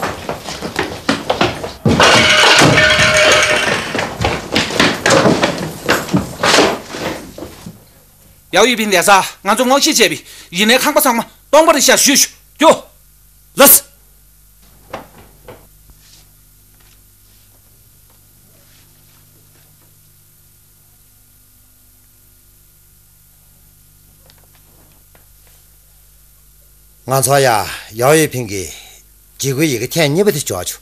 ཡའོ་ཡི་ཕིང་ལས་ས་ང་ཚོ་སྔོག་བཤེར་བྱས་པས། ཡིན་ནའི་ཁང་པ་ཚང་མ་སྟོང་པ་རེད་ཤག། ཞུ་ཞུ་རྒྱུ། ལགས་སོ། ང་ཚོ་ཡ་ཡའོ་ཡི་ཕིང་གི་འཇིགས་སྐུལ་ཡི་གེ་ཐེངས་གཉིས་པ་དེ་འབྱོར་བྱུང་།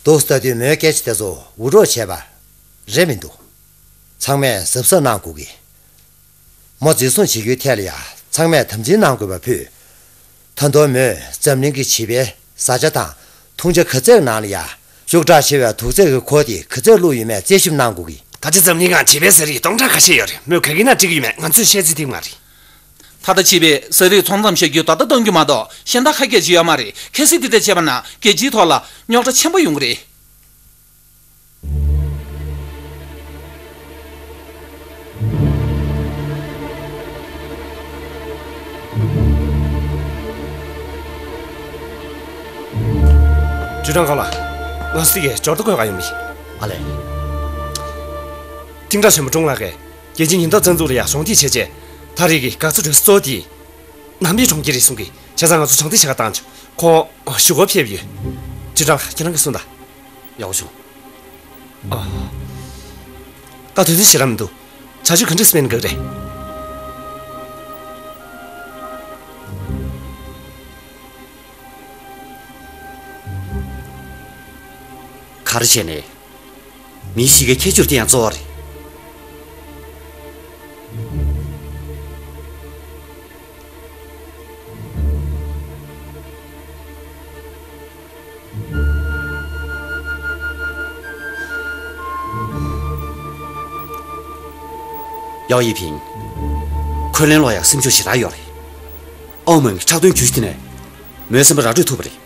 འདུག་སེ་ལྟ་དུས་མོའི་སྐད་ཆ་དེ་ཚོ་འུར་སྒྲོག་བྱས་པ་རེད་མི་འདུག། ཚང་མས་གཟབ་གཟབ་གནང་དགོས་ཀྱི། མོ་འཛིན་བཟུང་བྱེད་རྒྱུའི་ཐད་ལ་ཡ་ཚང་མས་དམ་འཛིན་གནང་དགོས་པ་ཕུད། ད་དུང་མོས་འཛམ་གླིང་གི་བྱིས་པའི་བཟའ་བཅའ་དང་འཐུང་ཆ་ག་ཚད་ནང་ལ་ཡ་ཤུགས་དྲག་ཆེ་བའི་དུག་རྫས་ཀྱི་ཁོལ་དེ་ག་ཚད་བླུགས་ཡོད་མེད་རྩད་ཞིབ་གནང་དགོས་ཀྱི། ད་ཆ་འཛམ་གླིང་ནང་བྱིས་པའི་ཟས་རིགས་སྟོང་ཕྲག་ཁ་ཤས་ཡོད་རེད། མོས་ག་གི་ནང་འགྲིག་གི་ཡོད་མེད་ང་ཚོས་བཤད་རྩིས་ཐེབས་མ་རེད། ད་ལྟ་བྱིས་པའི་ཟས་རིགས་ཚོང་མཚམས་བཞག་རྒྱུ་ད་ལྟ་གཏོང་རྒྱུ་མ་གཏོགས་གཞན་དག་ཁ་གྱེས་ཀྱི་ཡོད་མ་རེད། གལ་སྲིད་དེ་འདྲ་བྱས་པ་ན་རྒྱལ་སྤྱིའི་ཐོག་ལ་རྙོག་དྲ་ཆེན་པོ་ཡོང་གི་རེད། ཅུས་ཀྲང་གོ་ལགས། ང་ཚོ་གི་འབྱོར་ཐོ་འགོད་ག་ཡོང་མི། ཨ་ལས། ཐིང་ཀྲང་ཆེན་པོ་ཀྲུང་ལགས་ཀྱིས་རྒྱལ་སྤྱིའི་ཉེན་རྟོག་རྩ་འཛུགས་ལ་ཡ་གཞོགས་འདེགས་བྱས་རྗེས། ད་རེས་ཀྱི་འགག་རྩ་གྲོལ་ས་གཙོ་བོ་དེ་ནང་པའི་གྲོང་ཁྱེར་རེད་གསུང་གི། བྱས་ཙང་ང་ཚོ་དྲང་བདེན་བྱེད་ག་བཏང་བྱུང་། ཁོ་གཞུག་གུ་ཕེབས་ཡོད། ཅུས་ཀྲང་ལགས། ཁྱེད་རང་གིས་གསུངས་དང་། ཡག་པོ་བྱུང་། ཨ། ད་དུས་ཚོད་ཞེ་དྲག་མི་འདུག་བྱ་སྤྱོད་ག་འདྲ་སེ་སྤེལ་ན་དགའ་གི་རེད། ག་རེ་བྱས་ནས། མི་ཞིག་གི་ཁྱད་ཆོས་དེ་ཡང་གཙོ་བོ་རེད། ཡའོ་ཡི་ཕིང་། འཁོན་ལན་སློག་ཡག་སེམས་ཤུགས་ཞེ་དྲག་ཡོད་རེད། ཨའོ་མོན་གྱི་ཁྲག་འདོན་ཇུས་གཞི་དེ་ནས་མོའི་སེམས་པ་ར་སྤྲོད་ཐུབ་པ་རེད།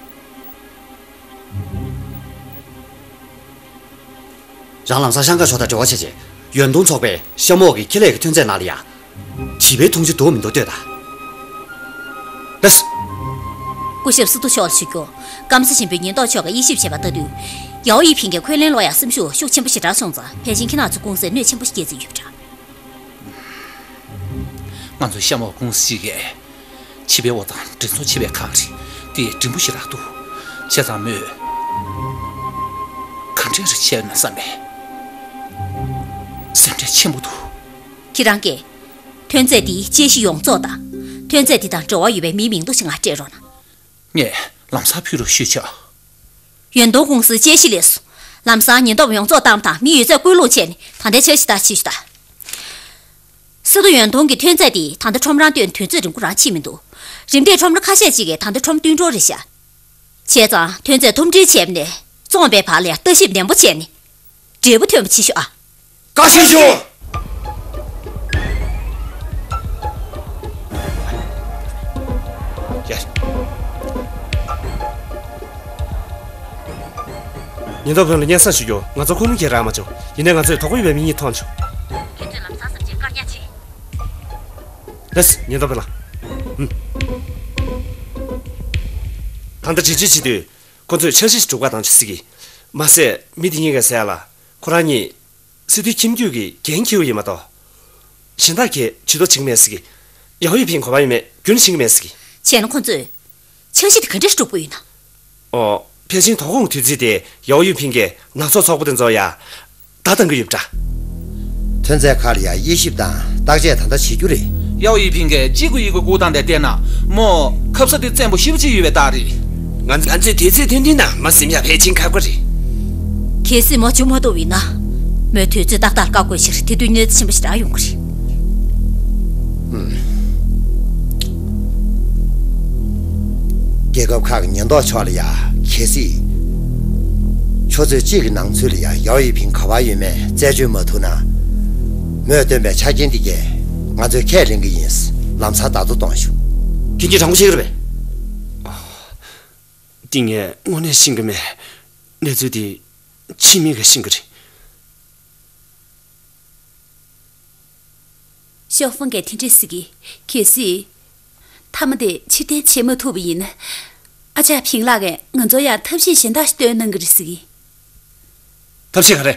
རང་ལམ་སང་ཤང་ཀང་ཕྱོགས་དང་འབྲེལ་བ་བྱས་རྗེས། ཡོན་ཏུང་ཚོགས་པས་ཤ་མོག་གི་ཁེ་ལས་ཀྱི་ཐོན་རྫས་ནང་ལ་ཡ། བྱིས་པའི་འཐུང་ཆུ་འདུག་མི་འདུག་ལྟོས་དང་། ལགས་སོ། སྐུ་ཞབས་སི་ཏུ་མཆོག་ལ་ཞུ་རྒྱུ། སྐམ་ས་ཆེན་པོའི་ཉེན་རྟོག་ཕྱོགས་ཀྱིས་དབྱེ་ཞིབ་བྱས་པ་ལྟར་དུས། ཡའོ་ཡི་ཕིང་གིས་འཁོན་ལན་སློག་ཡག་སེམས་ཤུགས་ཤུགས་ཆེན་པོ་ཞེ་དྲག་བྱུང་ཙང་། ཕལ་ཆེར་ཁྱེད་རང་ཚོའི་ཀུང་སིར་གནོད་ཆེན་པོ་ཞིག་སྐྱེལ་རྩིས་ཡོད་པ་འདྲ། ང་ཚོའི་ཤ་མོག་ཀུང་སི་ཞིག་གིས་བྱིས་པའི་འོ་ཐང་འདྲེན་སོང་། བྱིས་པའི་ཁང་རེད། དེ་འགྲེང་བུ་ཞེ་དྲག་འདུག་བྱས་ཙང་མོས་ག་འདྲ་རེ་བྱས་ན་བསམ་པའི་སེམས་ཁྲལ་ཆེན་པོ་འདུག་ཁྱེད་རང་གིས་ཐོན་རྫས་འདིའི་དཔྱད་གཞི་ཡོངས་རྫོགས་དང་། ཐོན་རྫས་འདི་དང་འབྲེལ་བ་ཡོད་པའི་མིའི་མིང་ཐོ་ཞིག་ང་སྤྲད་རོགས་གནང་། ངས་ལམ་སང་ཕུལ་རོགས་ཞུས་ཆོག་ཡོན་ཏུང་ཀུང་སིའི་དཔྱད་གཞི་ལས་སུ། ལམ་སང་ཉེན་རྟོག་པ་ཡོངས་རྫོགས་བཏང་དང་། མི་ཡོད་ཚད་བཀོད་ལུགས་བྱས་ནས་ད་ལྟའི་འཆར་གཞི་ལྟར་བྱེད་ཤོག་དང་། སི་ཏུ་ཡོན་ཏུང་གིས་ཐོན་རྫས་དེ་ད་ལྟ་ཁྲོམ་རང་བཏོན། དུས་ཚོད་རིང་པོ་རང་ཕྱིན་མི་འདུག་རིམ་གྲས་ཁྲོམ་ར་ཁ་ཤས་ཅིག་གིས་ད་ལྟ་ཁྲོམ་བཏོན་འགྲོ་རེད་ཤག་བྱས་ཙང་ཐོན་རྫས་ཐུམ་སྒྲིལ་བྱས་ནས་བཙོངས་པའི་བར་ལ་ཡང་ལྟ་ཞིབ་ནན་པོ་བྱས་ནས་འབྲས་བུ་ཐོན་པ་བྱེད་ཤོག་ཨ། བཀའ་དྲིན་ཆེ། ཉེན་རྟོག་དཔོན་ལ་སྙན་སེང་ཞུ་རྒྱུ། ང་ཚོ་ཁུངས་ལུང་གང་ཡང་རག་མ་བྱུང་། ཡིན་ནའི་ང་ཚོས་དོ་ཁུར་ཡོད་པའི་མི་གཉིས་མཐོང་བྱུང་། ཁྱེད་ཚོས་ལམ་སང་ཟབ་ཅིང་བཀག་ཉར་བྱེད། ལགས་སོ། ཉེན་རྟོག་དཔོན་ལགས། ཨུམ། ད་ལྟ་འདྲི་གཅོད་བྱེད་དུས་ཁོ་ཚོས་འཆར་གཞི་ཞིག་སྒྲུབ་གར་བཏང་བྱུང་ཟེར་གི། མ་ཟད་མི་དེ་གཉིས་ཀས་ཟེར་ཡ་ལ། ཁོ་རང་གཉིས་སི་ཏུའི་ཁྱིམ་རྒྱུད་ཀྱི་འགན་འཁྱེར་བ་ཡིན་མ་གཏོགས། གཞན་དག་གིས་ཇུས་གཏོགས་བྱེད་ཀྱི་མེད་ཟེར་གི། ཡའོ་ཡི་ཕིང་གོ་བ་ཡོད་མེད་རྒྱུན་ཕྱིན་གྱི་མེད་ཟེར་གི། བྱས་ན་ཁོ་ཚོས་འཆར་གཞི་དེ་ག་འདྲ་སྒྲུབ་དགོས་ཡོད་ན། ཨོ། ཕལ་ཆེར་དོ་དགོང་གི་དུས་ཚོད་དེ་ཡའོ་ཡི་ཕིང་གིས་ནག་ཚོགས་ཚོགས་པ་དེ་ཚོ་ཡ་བརྡ་བཏང་གི་ཡོད་པ་འདྲ། ཐོན་རྫས་ཁག་ལ་ཡ་དབྱེ་ཞིབ་དང་བརྟག་དཔྱད་ད་ལྟ་བྱེད་རྒྱུ་རེད། ཡའོ་ཡི་ཕིང་གིས་གཅིག་གི་ཡི་གེ་སྒུག་སྟངས་དེ་བལྟས་ན། མོ་ཁ་ས་དེ་བཙན་པོ་ཞེ་པོ་ཅིག་ཡོད་པའི་རྟགས་རེད། ང་ང་ཚོས་དུས་ཚོད་ཐུང་ཐུང་ནང་མ་ཟིན་ཡ་ཕལ་ཆེར་ཁག་པོ་རེད། གལ་སྲིད་མོ་འཇུ་མ་ཐུབ་པ་ཡིན་ན། མོས་དུས་ཚོད་ཏག་ཏག་བཀག་དགོས་ཕྱིར། དེ་དུས་གནོད་འཚེ་ཆེན་པོ་ཞེ་དྲག་ཡོང་གི་རེད། རྒྱལ་ཁབ་ཁག་གི་ཉེན་རྟོག་ཕྱོགས་ལ་ཡ། གལ་སྲིད་ཆུ་ཚོད་གཅིག་གི་ནང་ཚུད་ལ་ཡ་ཡའོ་ཡི་ཕིང་ག་པར་ཡོད་མེད་རྩད་གཅོད་མ་ཐུབ་ན། མོས་བཏོན་པའི་ཆ་རྐྱེན་འདི་གས་ང་ཚོས་ཁས་ལེན་གྱི་ཡིན། ལམ་སང་བརྡ་ཐོ་གཏོང་ཞུ། ཁྱེད་ཀྱིས་དྲང་པོ་བཤད་ཀྱི་རེད་པས། འདི་ངས་དངོས་གནས་ཤེས་ཀྱི་མེད། གནས་ཚུལ་འདི་ཕྱི་མི་གིས་ཤེས་ཀྱི་རེད། ཤོ་ཧྥང་གིས་དེ་འདྲ་ཟེར་གི། གལ་སྲིད་མཐའ་མ་དེ་ཕྱིར་འཐེན་བྱེད་མ་ཐུབ་པ་ཡིན་ན། ཨ་ཅག་ཕིང་ལགས་ཀྱིས་ང་ཚོར་ཡང་ཐབས་ཤེས་གཞན་དག་ཞིག་སྟོན་གནང་གི་རེད་ཟེར་གི། ཐབས་ཤེས་ག་རེ།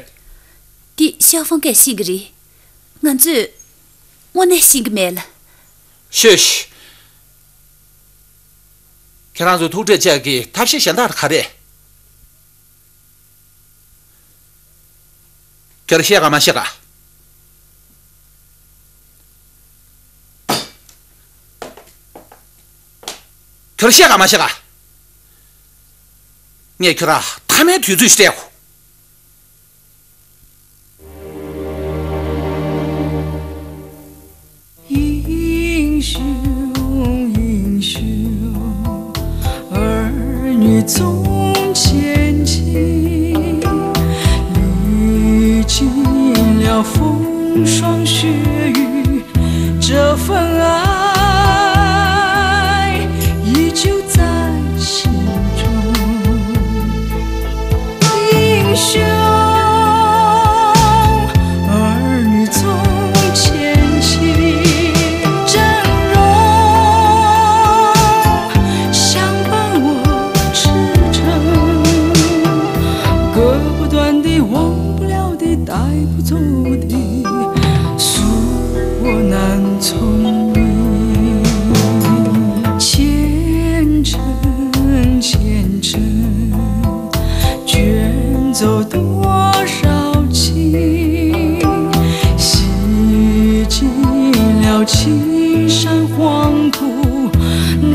འདི་ཤོ་ཧྥང་གིས་ཤེས་ཀྱི་རེད། ང་ཚོས་དངོས་གནས་ཤེས་ཀྱི་མེད་ལ། ཤོད་ཤིག་ཁྱེད་རང་ཚོས་ཐུག་འཕྲད་བྱ་གི་ཐབས་ཤེས་གཞན་དག་ག་རེ། ཁྱོད་བཤད་ག་མ་བཤད་ག། ཁྱོད་བཤད་ག་མ་བཤད་ག། ངས་ཁྱོད་ར་མཐའ་མའི་དུས་ཚོད་སྤྲད་གོ།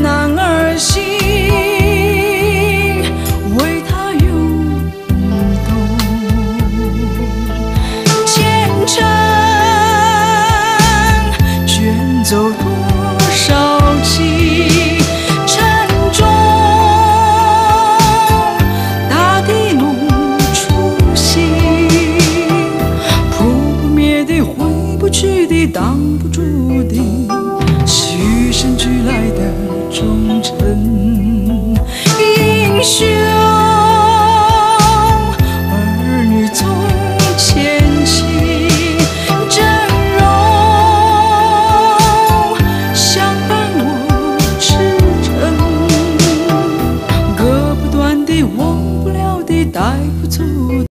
男儿心，唯他有你懂。前程卷走多少情，沉重大地梦初醒。破不灭的，挥不去的，挡不住的，是与生俱来的忠诚。英雄